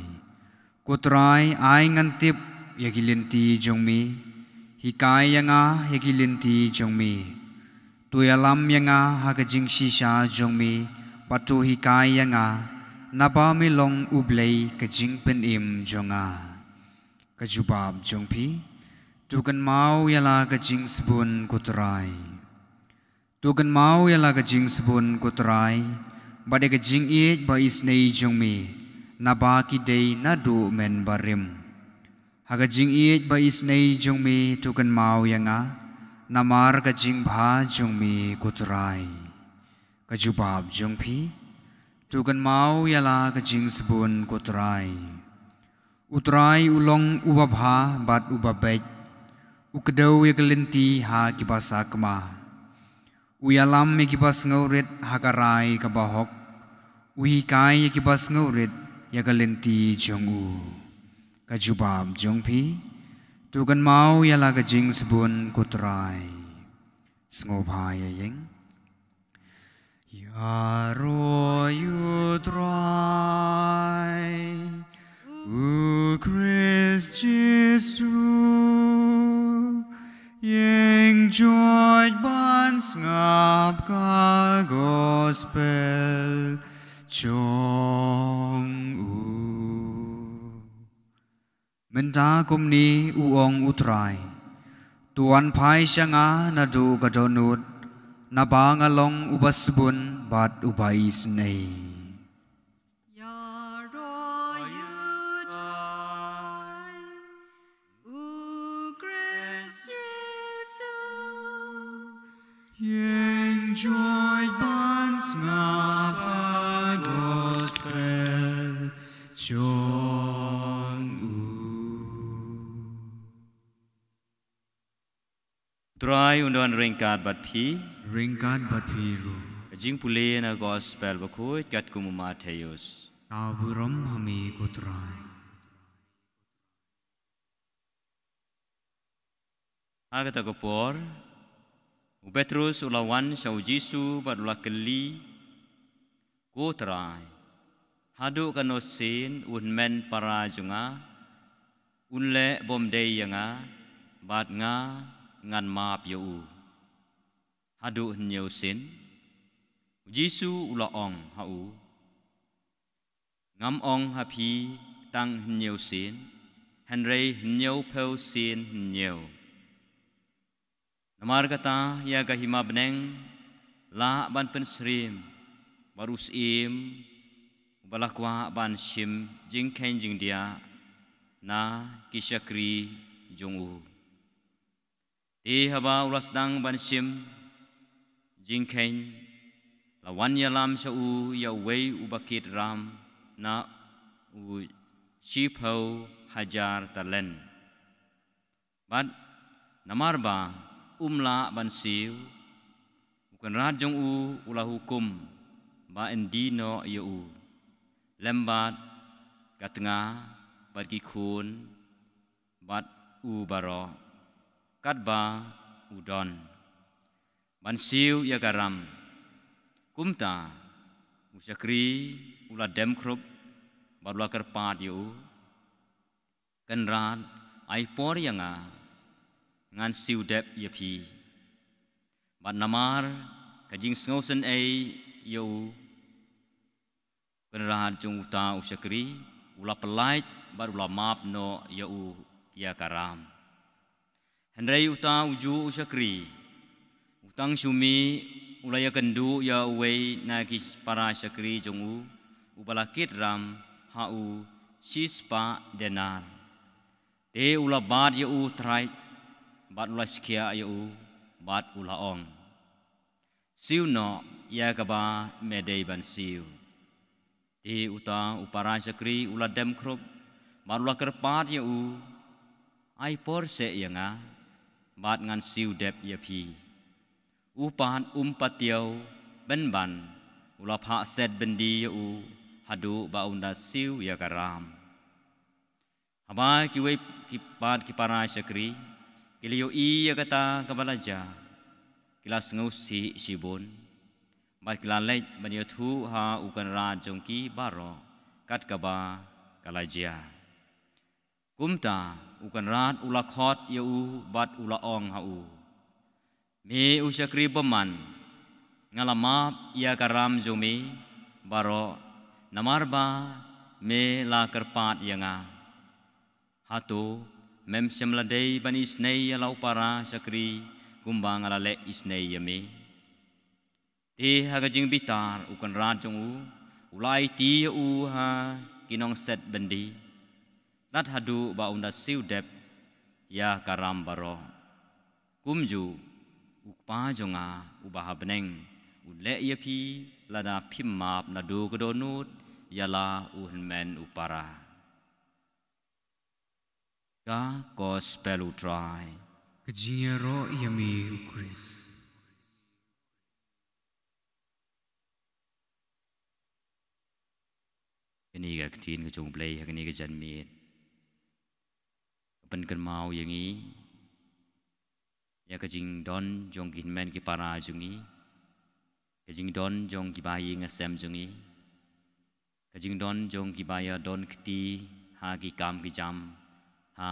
Ko Trai, ai ngan tip ïa ki lynti jong me. Hikai ïa nga ïa ki lynti jong me. To ïalam ïa nga ha ka jingshisha jong me, bad to hikai ïa nga, naba me long U Blei ka jingpynim jong nga. Ka jubab jong phi. To kynmaw ïa la ka jingsbun, ko Trai. To kynmaw ïa la ka jingsbun, ko Trai, bad ïa ka jingïeit ba isynei jong me, naba ki dei naduh mynbarim. Ha ka jingïeit ba isynei jong me to kynmaw ïa nga, namar ka jingbha jong me, ko Trai. Ka jubab jong phi. To kynmaw ïa la ka jingsbun, ko Trai. U Trai u long uba bha bad uba beit. U kdew ïa ka lynti ha kiba sakma. U ïalam ïa kiba sngewrit ha ka rai kaba hok. U hikai ïa kiba sngewrit ïa ka lynti jong u. Ka jubab jong phi. To kynmaw ïa la ka jingsbun, ko Trai. Sngewbha ïa ïeng. Ïaroh ïa u Trai, u Khrist Jisu, ïeng joit ban sngap ka gospel jong u. Mynta kumne u ong u Trai, to wan phai sha nga naduh ka dohnud, naba nga long uba sbun bad uba isynei. Ïaroh ïa u Trai, u Khrist Jisu. Ïeng joit ban sngap ha gospel jong u. Trai un don ryngkat bad phi. Ryngkat bad phi ruh. Ka jingpule na gospel bakhuid katkum u Mathaios. Ka burom ha me ko Trai. Ha kata ka por, u Petrus u la wan sha u Jisu bad u la kylli, Ko Trai, haduh katno sien u hynmen para jong nga un leh bymdei ïa nga, bad nga ngan map ïa u? Haduh hynñiew sien? U Jisu u la ong ha u, Ngam ong ha phi tang hynñiew sien, hynrei hynñiewphew sien hynñiew. Namar kata ïa ka hima bneng lah ban pynsyriem bad u syiem uba la kwah ban shim jingkheiñ jingdiah na ki shakri jong u. Te haba u la sdang ban shim jingkheiñ, la wan ïalam sha u ïa uwei uba kit ram na u shiphew hajar talent. Bad namar ba um lah ban siew, u kynrad jong u u la hukum ba un die noh ïa u, lem bad ka tnga bad ki khun bad u baroh katba u don, ban siew ïa ka ram. Kumta u shakri u la dem khrup bad u la kyrpad ïa u, Kynrad, ai por ïa nga, ngan siew dep ïa phi. Bad namar ka jingsngewsynei ïa u kynrad jong uta u shakri, u la pyllait bad u la map noh ïa u ïa ka ram. Hynrei uta ujuh u shakri, u tang shu mih u la ïakynduh ïa uwei na ki para shakri jong u, uba la kit ram ha u shispah denar. Te u la bat ïa u thraid bad u la shkiah ïa u bad u la ong, Siew noh ïa kaba me dei ban siew. Te uta u para shakri u la dem khrup bad u la kyrpad ïa u, Ai por seh ïa nga bad ngan siew dep ïa phi. U pat um patiaw, pynban u la phah set byndi ïa u haduh ba un da siew ïa ka ram. Haba kiwei ki pat ki para shakri ki la ïohi ïa kata kaba la jia, ki la sngewsih shibun bad ki la leit ban ïathuh ha u kynrad jong ki baroh kat kaba ka la jia. Kumta u kynrad u la khot ïa u bad u la ong ha u, Me u shakri bymman, nga la map ïa ka ram jong me baroh namar ba me la kyrpad ïa nga. Hato mem shym la dei ban isynei ïa la u para shakri kumba nga la leh isynei ïa me? Te ha ka jingbitar u kynrad jong u u la aiti ïa u ha ki nongset byndi tad haduh ba un da siew dep ïa ka ram baroh. Kumjuh u Kpa jong nga uba ha bneng un leh ïa phi lada phim map naduh ka dohnud ïa la u hynmen u para. Ka Gospel u Trai. Ka jingïaroh ïa me u Khrist. Kane ka ktien ka jong U Blei ha kane ka janmiet ka pynkynmaw ïa ngi ïa ka jingdon jong ki hynmen ki para jong ngi, ka jingdon jong ki bahaïing hasem jong ngi, ka jingdon jong ki ba ïadon kti ha ki kam ki jam, ha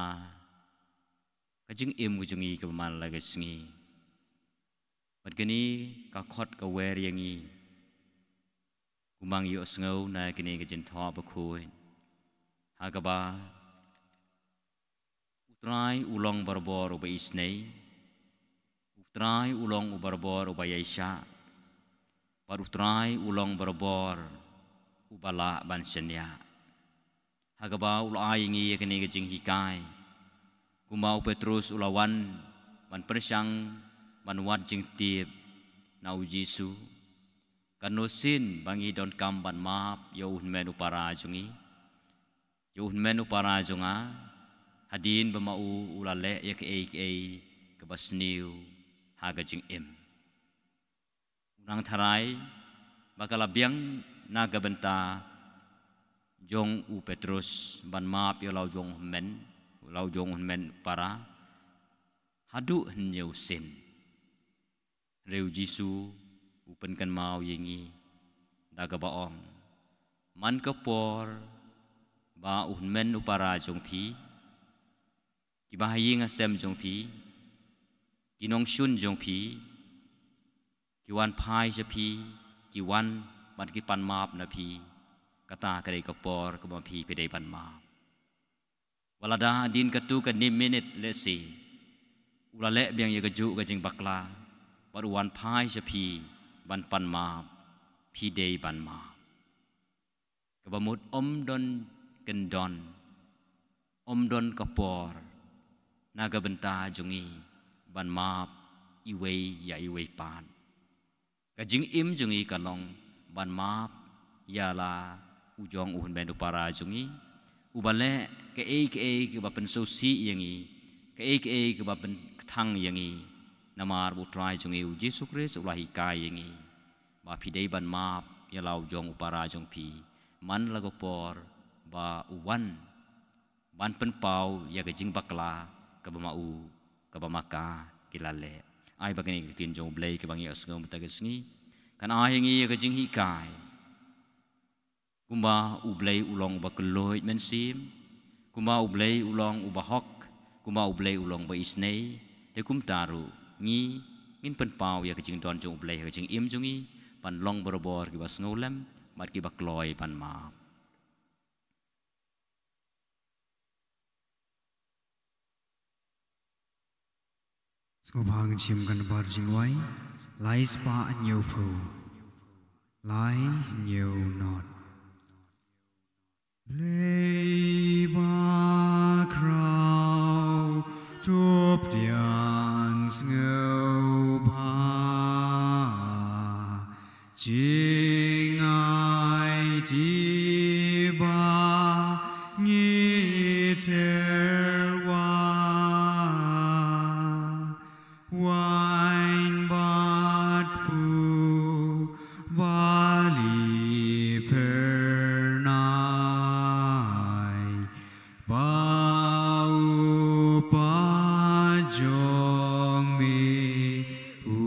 ka jingim ka jong ngi kaba man la ka sngi. Bad kane ka khot ka wer ïa ngi kumba ngi ïohsngew na kane ka jingthoh bakhuid, ha kaba Trai u long barabor uba isynei, u Trai u long u barabor uba ïaishah, bad u Trai u long barabor uba lah ban shaniah. Ha kaba u la ai ïa ngi ïa kane ka jinghikai, kumba u Petrus u la wan ban pyrshang ban wad jingtip na u Jisu, katno sien ba ngi donkam ban map ïa u hynmen u para jong ngi, ïa u hynmen u para jong nga, hadien ba ma u u la leh ïa kaei kaei kaba sniew ha ka jingim. U nang tharai ba ka la biang na ka bynta jong u Petrus ban map ïa la u jong u hynmen, la u jong u hynmen u para, haduh hynñiew sien. Hynrei u Jisu u pynkynmaw ïa ngi da kaba ong, man ka por ba u hynmen u para jong phi, kiba ha ïing ha sem jong phi, ki nongshun jong phi, ki wan phai sha phi, ki wan bad ki pan map na phi, kata ka dei ka por kaba phi phi dei ban map. Wat lada hadien katto katne minit lehse u la leh biang ïa kajuh ka jingbakla bad u wan phai sha phi ban pan map, phi dei ban map. Kaba mut ym don kyndon, ym don ka por na ka bynta jong ngi ban map iwei ïa iwei pat. Ka jingim jong ngi ka long ban map ïa la u jong u hynmen u para jong ngi, uba leh kaei kaei kaba pynsngewsih ïa ngi, kaei kaei kaba pynkthang ïa ngi. Namar ba u Trai jong ngi u Jisu Khrist u la hikai ïa ngi ba phi dei ban map ïa la u jong u para jong phi man la ka por ba u wan ban pynpaw ïa ka jingbakla kaba ma u, kaba ma ka ki la leh. Ai ba kane ka ktien jong u Blei kaba ngi ïohsngew mynta ka sngi kan ai ïa ngi ïa ka jinghikai kumba u Blei u long uba kylluid mynsiem, kumba u Blei u long uba hok, kumba u Blei u long uba isynei. Te kumta ruh ngi ngin pynpaw ïa ka jingdon jong u Blei ha ka jingim jong ngi ban long barabor kiba sngewlem bad kiba kloi ban map. Sngewbha ngin shim kane ka bar jingduwai. Lai spah hynñiewphew. Lai hynñiew not. Blei bakhraw, to pdiang sngewbha. Jingaiti ba ngi tyrwa, waiñ bad kpu ba li phyrnai, ba u Kpa jong me u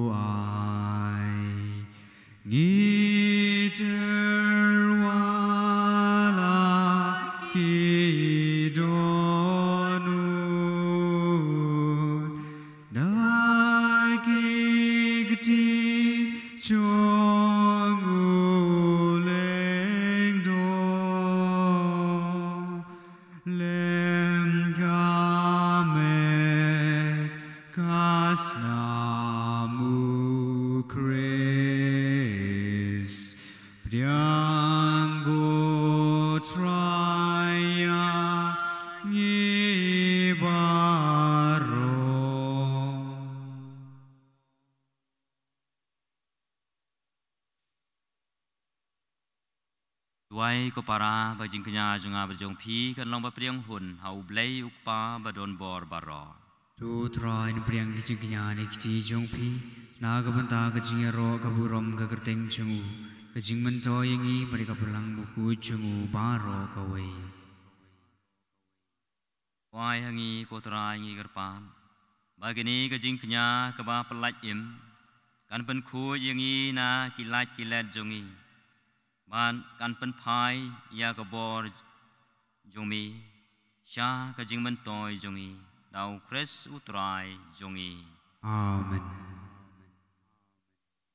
ai. Ngi tyrwa la ki dohnud da ki kti jong u lyngdoh. Lem ka met ka snam u Khrist, pdiang ko Trai ïa ngi baroh. Duwai ko para ba jingkñia jong nga bad jong phi kan long ba pdiang hun ha u Blei u Kpa ba don bor baroh. To Trai, pdiang ki jingkñia ne ki kti jong phi na ka bynta ka jingïaroh ka burom ka kyrteng jong u, ka jingmyntoi ïa ngi bad ka Balang Bakhuid jong u baroh kawei. Wai ha ngi ko Trai, ngi kyrpad ba kane ka jingkñia kaba pyllait im kan pynkhuid ïa ngi na ki lait ki let jong ngi, bad kan pynphai ïa ka bor jong me sha ka jingmyntoi jong ngi, da u Khrist u Trai jong ngi. Amen.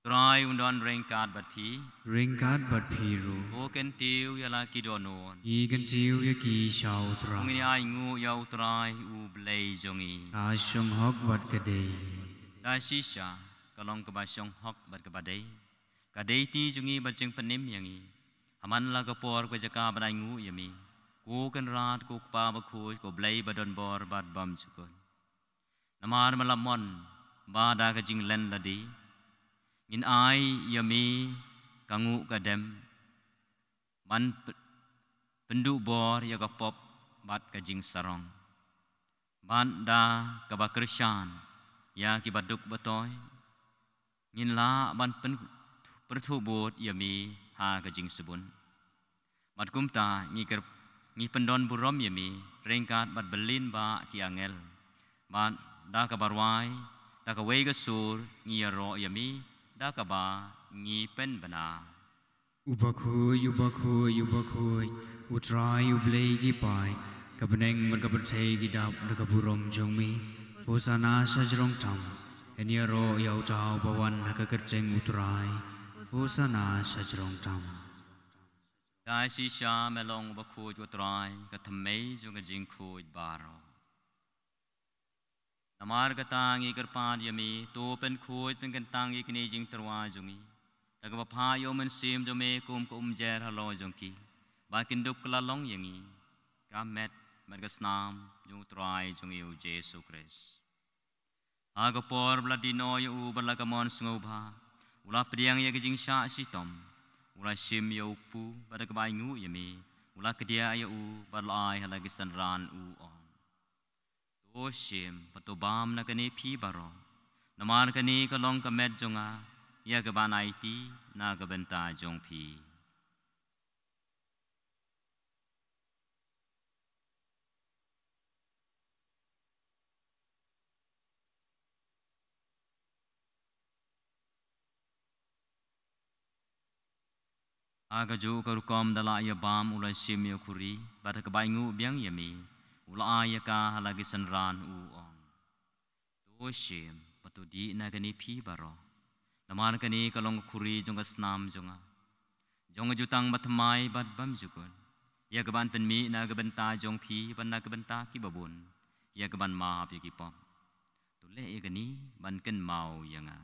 Trai un don ryngkat bad phi. Ryngkat bad phi ruh. Ko kyntiew ïa la ki dohnud. Ngi kyntiew ïa ki sha u Trai. Ngin ïa ainguh ïa u Trai u Blei jong ngi. Ka shong hok bad ka dei. Da shisha, ka long kaba shong hok bad kaba dei. Ka dei ti jong ngi bad jingpynim ïa ngi. Ha man la ka por ka jaka ban ainguh ïa me, ko Kynrad, ko Kpa bakhuid, ko Blei badonbor bad bymjukut. Namar me la mon ba da ka jinglen lade ngin ai ïa me ka nguh ka dem ban p-, pynduh bor ïa ka pop bad ka jingsarong. Bad da kaba kyrshan ïa kiba duk ba toi, ngin lah ban pyn-, pyrthuh bud ïa me ha ka jingsbun. Bad kumta ngi kyr-, ngi pyndon burom ïa me ryngkat bad byllien ba ki angel. Bad da kaba rwai, da kawei ka sur ngi ïaroh ïa me, da kaba ngi pynbna. U bakhuid, u bakhuid, u bakhuid, u Trai u Blei ki paid, ka bneng bad ka pyrthei ki dap da ka burom jong me. Hosana sha jrong tam. Yn ïaroh ïa uta uba wan ha ka kyrteng u Trai. Hosana sha jrong tam. Da shisha me long u bakhuid u Trai, ka thymmei jong ka jingkhuid baroh. Namar kata ngi kyrpad ïa me, to pynkhuid pynkyntang ïa kine jingtyrwa jong ngi da kaba phah ïa u Mynsiem jong me kum ka umjer halor jong ki, ba kin dup kylla long ïa ngi ka met bad ka snam jong u Trai jong ngi u Jisu Khrist. Ha ka por ba la die noh ïa u bad la ka mon sngewbha, u la pdiang ïa ka jingshah shitom, u la shim ïa u kpu, bad da kaba ainguh ïa me, u la kdiah ïa u bad la ai ha la ki synran u ong: To shim bad to bam na kane phi baroh, namar kane ka long ka met jong nga, ïa kaban aiti na ka bynta jong phi. Ha kajuh ka rukom da la ïa bam u la shim ïa u khuri, bad ha kaba ainguh biang ïa me, u la ai ïa ka ha la ki synran u ong: To shim bad to dih na kane phi baroh, namar kane ka long ka khuri jong ka snam jong nga, jong ka jutang bathymmai bad bymjukut, ïa kaban pynmih na ka bynta jong phi bad na ka bynta kiba bun, ïa kaban map ïa ki pop. To leh ïa kane ban kynmaw ïa nga.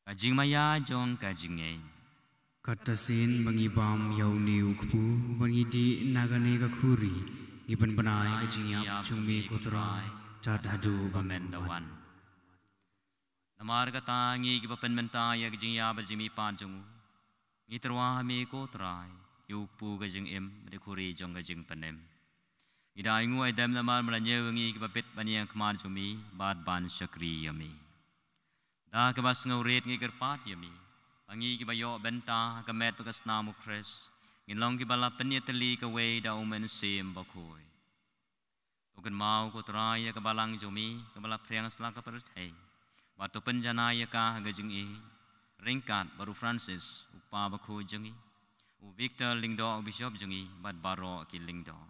Ka jingmaïa jong ka jingngeit. Katta sien ba ngi bam ïa une u kpu bad ngi dih na kane ka khuri, ngi pynbna ïa ka jingïap jong me ko Trai tad haduh ba men da wan. Namar kata ngi kiba pynmynta ïa ka jingïap bad jingmihpat jong u, ngi tyrwa ha me ko Trai ïa u kpu ka jingim bad ïa u khuri jong ka jingpynim. Ngi da ainguh aidem namar me la ñiew ïa ngi kiba bit ban ïeng ha khmat jong me bad ban shakri ïa me. Da kaba sngewrit ngi kyrpad ïa me ba ngi kiba ïoh bynta ha ka met bad ka snam u Khrist ngin long kiba la pynïatylli kawei da u Mynsiem Bakhuid. To kynmaw ko Trai ïa ka balang jong me kaba la phriang sla ka pyrthei, bad to pynjanai ïa ka ha ka jingïeit, ryngkat bad u Francis u kpa bakhuid jong ngi, u Victor Lyngdoh u bishop jong ngi, bad baroh ki lyngdoh.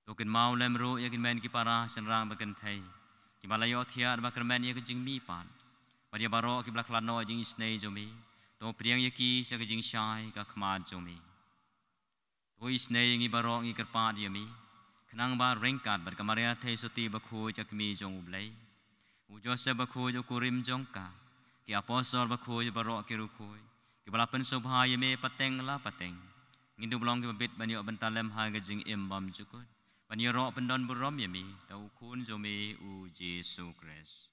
To kynmaw lem ruh ïa ki hynmen ki para shynrang ba kynthei kiba la ïohthiah bad kyrmen ïa ka jingmihpat, bad ïa baroh kiba la khlad noh ïa ka jingisynei jong me. To pdiang ïa ki sha ka jingshai ka khmat jong me. To isynei ïa ngi baroh ngi kyrpad ïa me, khnang ba ryngkat bad ka Maria Theisotti bakhuid ka kmie jong u Blei, u Joseph bakhuid u kurim jong ka, ki apostol bakhuid baroh ki riewkhuid kiba la pynsngewbha ïa me pateng la pateng, ngin dup long kiba bit ban ïoh bynta lem ha ka jingim bymjukut, ban ïaroh pyndon burom ïa me da u Khun jong me u Jisu Khrist.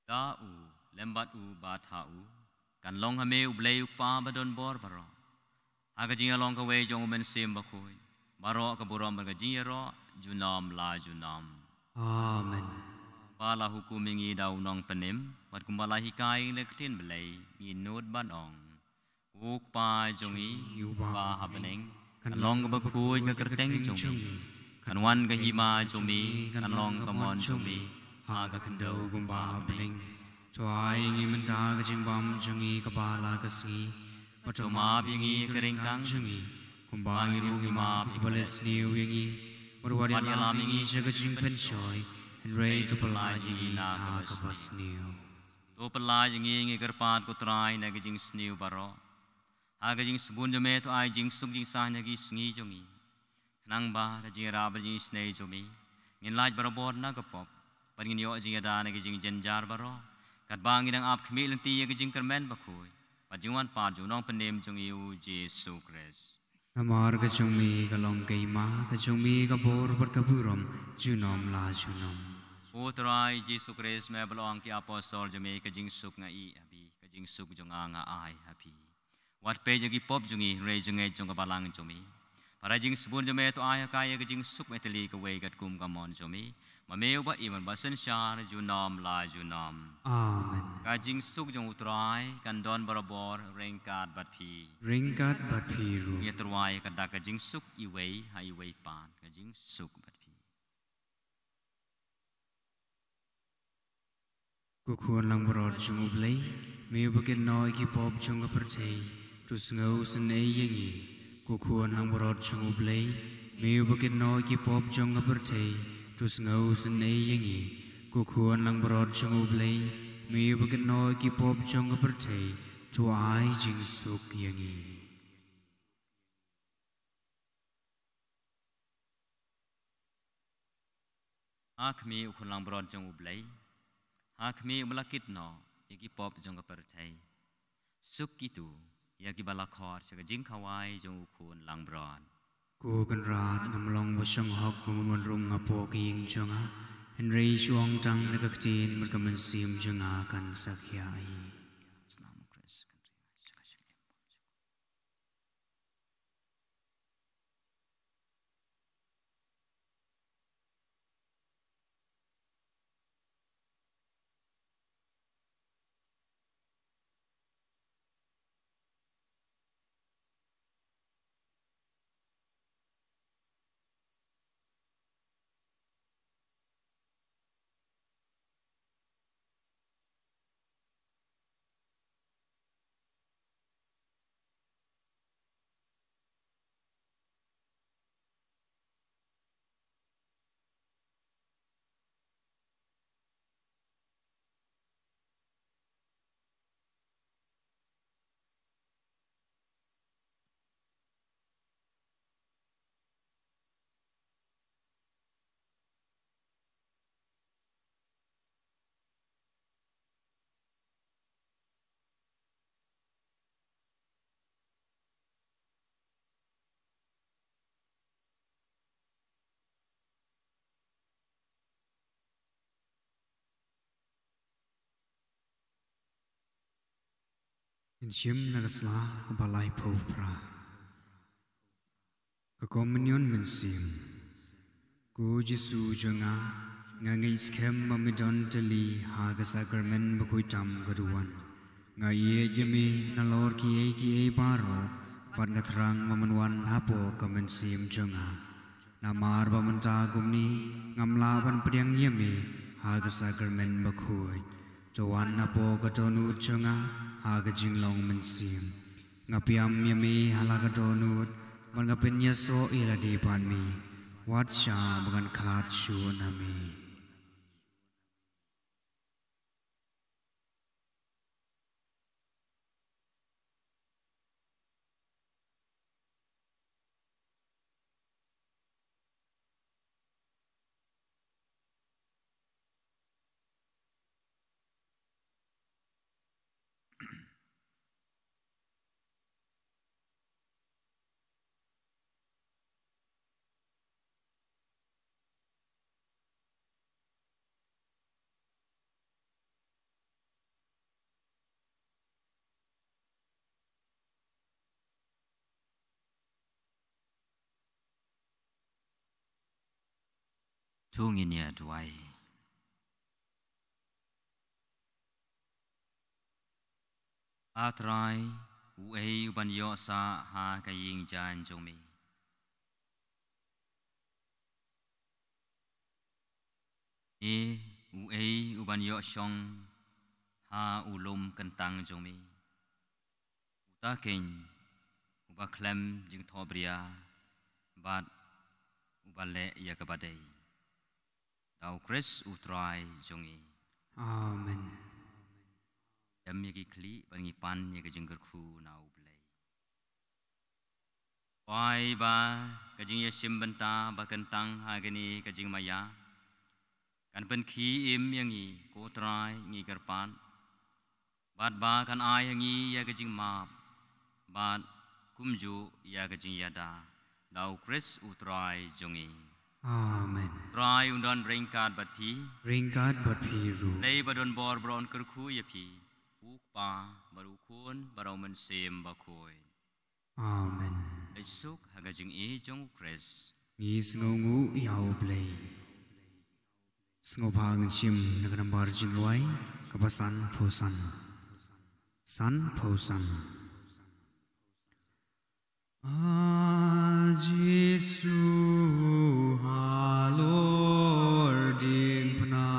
Da u, lem bad u, bad ha u, kan long ha me u Blei u Kpa badonbor baroh, ha ka jingïalong kawei jong u Mynsiem Bakhuid, baroh ka burom bad ka jingïaroh junom la junom. Amen. Ba la hukum ïa ngi da u Nongpynim, bad kumba la hikai ïa ngi da ka ktien Blei, ngi nud ban ong: Ko Kpa jong ngi uba ha bneng, kan long kaba khuid ka kyrteng jong me, kan wan ka hima jong me, kan long ka mon jong me ha ka khyndew kumba ha bneng. To ai ïa ngi mynta ka jingbam jong ngi kaba la ka sngi, bad to map ïa ngi ka ryngkang jong ngi, kumba ngi ruh ngi map ïa kiba leh sniew ïa ngi, bad wat ïalam ïa ngi sha ka jingpynshoi, hynrei to pyllait ïa ngi na kaba sniew. To pyllait ïa ngi, ngi kyrpad ko Trai, na ka jingsniew baroh. Ha ka jingsbun jong me to ai jingsuk jingsaiñ ha ki sngi jong ngi, khnang ba ka jingïarap bad jingisynei jong me, ngin lait barabor na ka pop, bad ngin ïoh jingïada na ki jingjynjar baroh, katba ngi dang ap khmih lynti ïa ka jingkyrmen bakhuid bad jingwan pat jong u Nongpynim jong ngi u Jisu Khrist. Namar ka jong me ka long ka hima, ka jong me ka bor bad ka burom, junom la junom. O Trai Jisu Khrist, me ba la ong ki apostol jong me, ka jingsuk nga ïeh ha phi, ka jingsuk jong nga nga ai ha phi. Wat peit ïa ki pop jong ngi, hynrei jong ngi jong ka balang jong me. Bad ha ka jingsbun jong me to ai ha ka ïa ka jingsuk me tylli kawei katkum ka mon jong me. Ma me uba im bad synshar junom la junom. Amen. Ka jingsuk jong u Trai kan don barabor ryngkat bad phi. Ryngkat bad phi ruh. Ngin ïa tyrwa ïa ka dak ka jingsuk iwei ha iwei pat, ka jingsuk bad phi. Ko Khun langbrot jong U Blei, me uba kynnoh ïa ki pop jong ka pyrthei, to sngewsynei ïa ngi. Ko Khun langbrot jong U Blei, me uba kynnoh ïa ki pop jong ka pyrthei, to sngewsynei ïa ngi. Ko Khun langbrot jong U Blei, me uba kynnoh ïa ki pop jong ka pyrthei, to ai jingsuk ïa ngi. Ha khmih u Khun langbrot jong U Blei, ha khmih uba la kynnoh ïa ki pop jong ka pyrthei. Suk kito ïa kiba la khot sha ka jingkhawai jong u Khun langbrot. Ko Kynrad, ngam long ba shong hok ba ngan wan rung hapoh ka ïing jong nga, hynrei shu ong tang da ka ktien bad ka mynsiem jong nga kan sa hiar. Ngin shim na ka sla kaba laiphew phra. Ka Komunion Mynsiem. Ko Jisu jong nga, nga ngeit skhem ba me don tylli ha ka sakramen bakhuid tam ka duwan. Nga ïeit ïa me nalor kiei kiei baroh, bad nga thrang ba men wan hapoh ka mynsiem jong nga. Namar ba mynta kumne ngam lah ban pdiang ïa me ha ka sakramen bakhuid. To wan hapoh ka dohnud jong nga ha ka jinglong mynsiem. Nga pdiang ïa me ha la ka dohnud, bad nga pynïasoh ïa lade bad me. Wat shah ba ngan khlad shuh na me. To ngin ïa duwai. A Trai, uei u ban ïoh sah ha ka ïing jaiñ jong me? E, uei u ban ïoh shong ha u lum kyntang jong me. Uta keiñ uba khlem jingthohbria bad uba leh ïa kaba dei. Da U Khrist U Trai jong ngi. Amen. Em ïa ki khlieh bad ngi pan ïa ka jingkyrkhu na U Blei. Ai ba ka jingïashim bynta ba kyntang ha kane ka jingmaïa kan pynkhie im ïa ngi, ko Trai, ngi kyrpad. Bad ba kan ai ha ngi ïa ka jingmap bad kumjuh ïa ka jingïada, da U Khrist U Trai jong ngi. Amen. Trai un don ryngkat bad phi. Ryngkat bad phi ruh. Dei ba don bor bro un kyrkhu ïa phi. U Kpa bad U Khun bad U Mynsiem Bakhuid. Amen. Leit suk ha ka jingïeit jong U Khrist. Ngi sngewnguh ïa U Blei. Sngewbha ngin shim na ka nambar jingrwai kaba sanphew san. Sanphew san. A Jisu halor diengphna,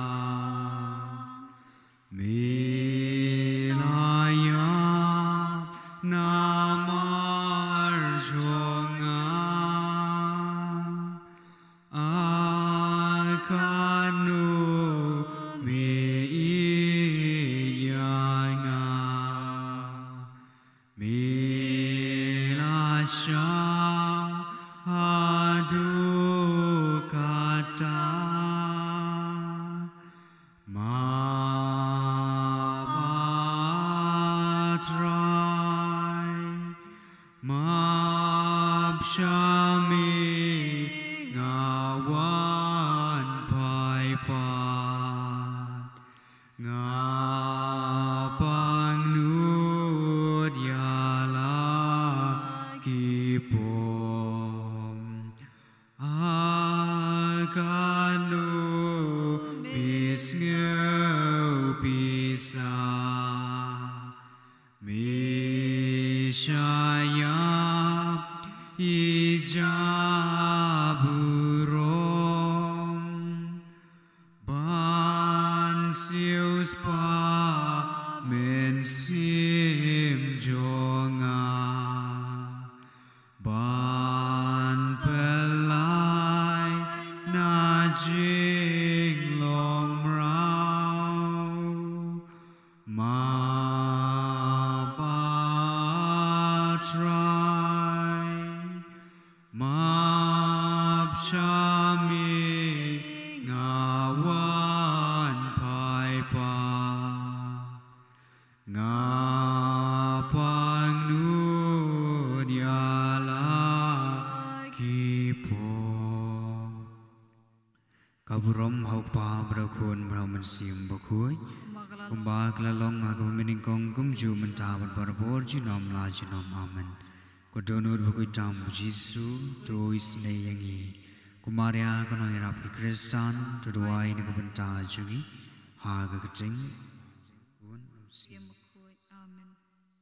me la ïap namar jong nga. A kano me ïeit ïa nga, me la shah haduh katta. Map, A Trai, map sha me, nga wan phai pat. Nga pangnud ïa la ki pop. A kano me sngew pisa, me shah ïap ïa i jaburom. Ban siewspah mynsiem jong nga, ban pynlait na jinglong mraw. Map, A Trai, map sha me, nga wan phai pat. Nga pangnud ïa la ki pop. Ka burom ha U Kpa bad U Khun bad U Mynsiem Bakhuid. Kumba ka la long ha kaba mynnyngkong, kumjuh mynta bad barabor, junom la junom. Amen. Ko dohnud bakhuid tam U Jisu, to isynei ïa ngi. Ko Maria ka nongïarap ki Khristan, to duwai na ka bynta jong ngi ha ka kyrteng U Khun, U Mynsiem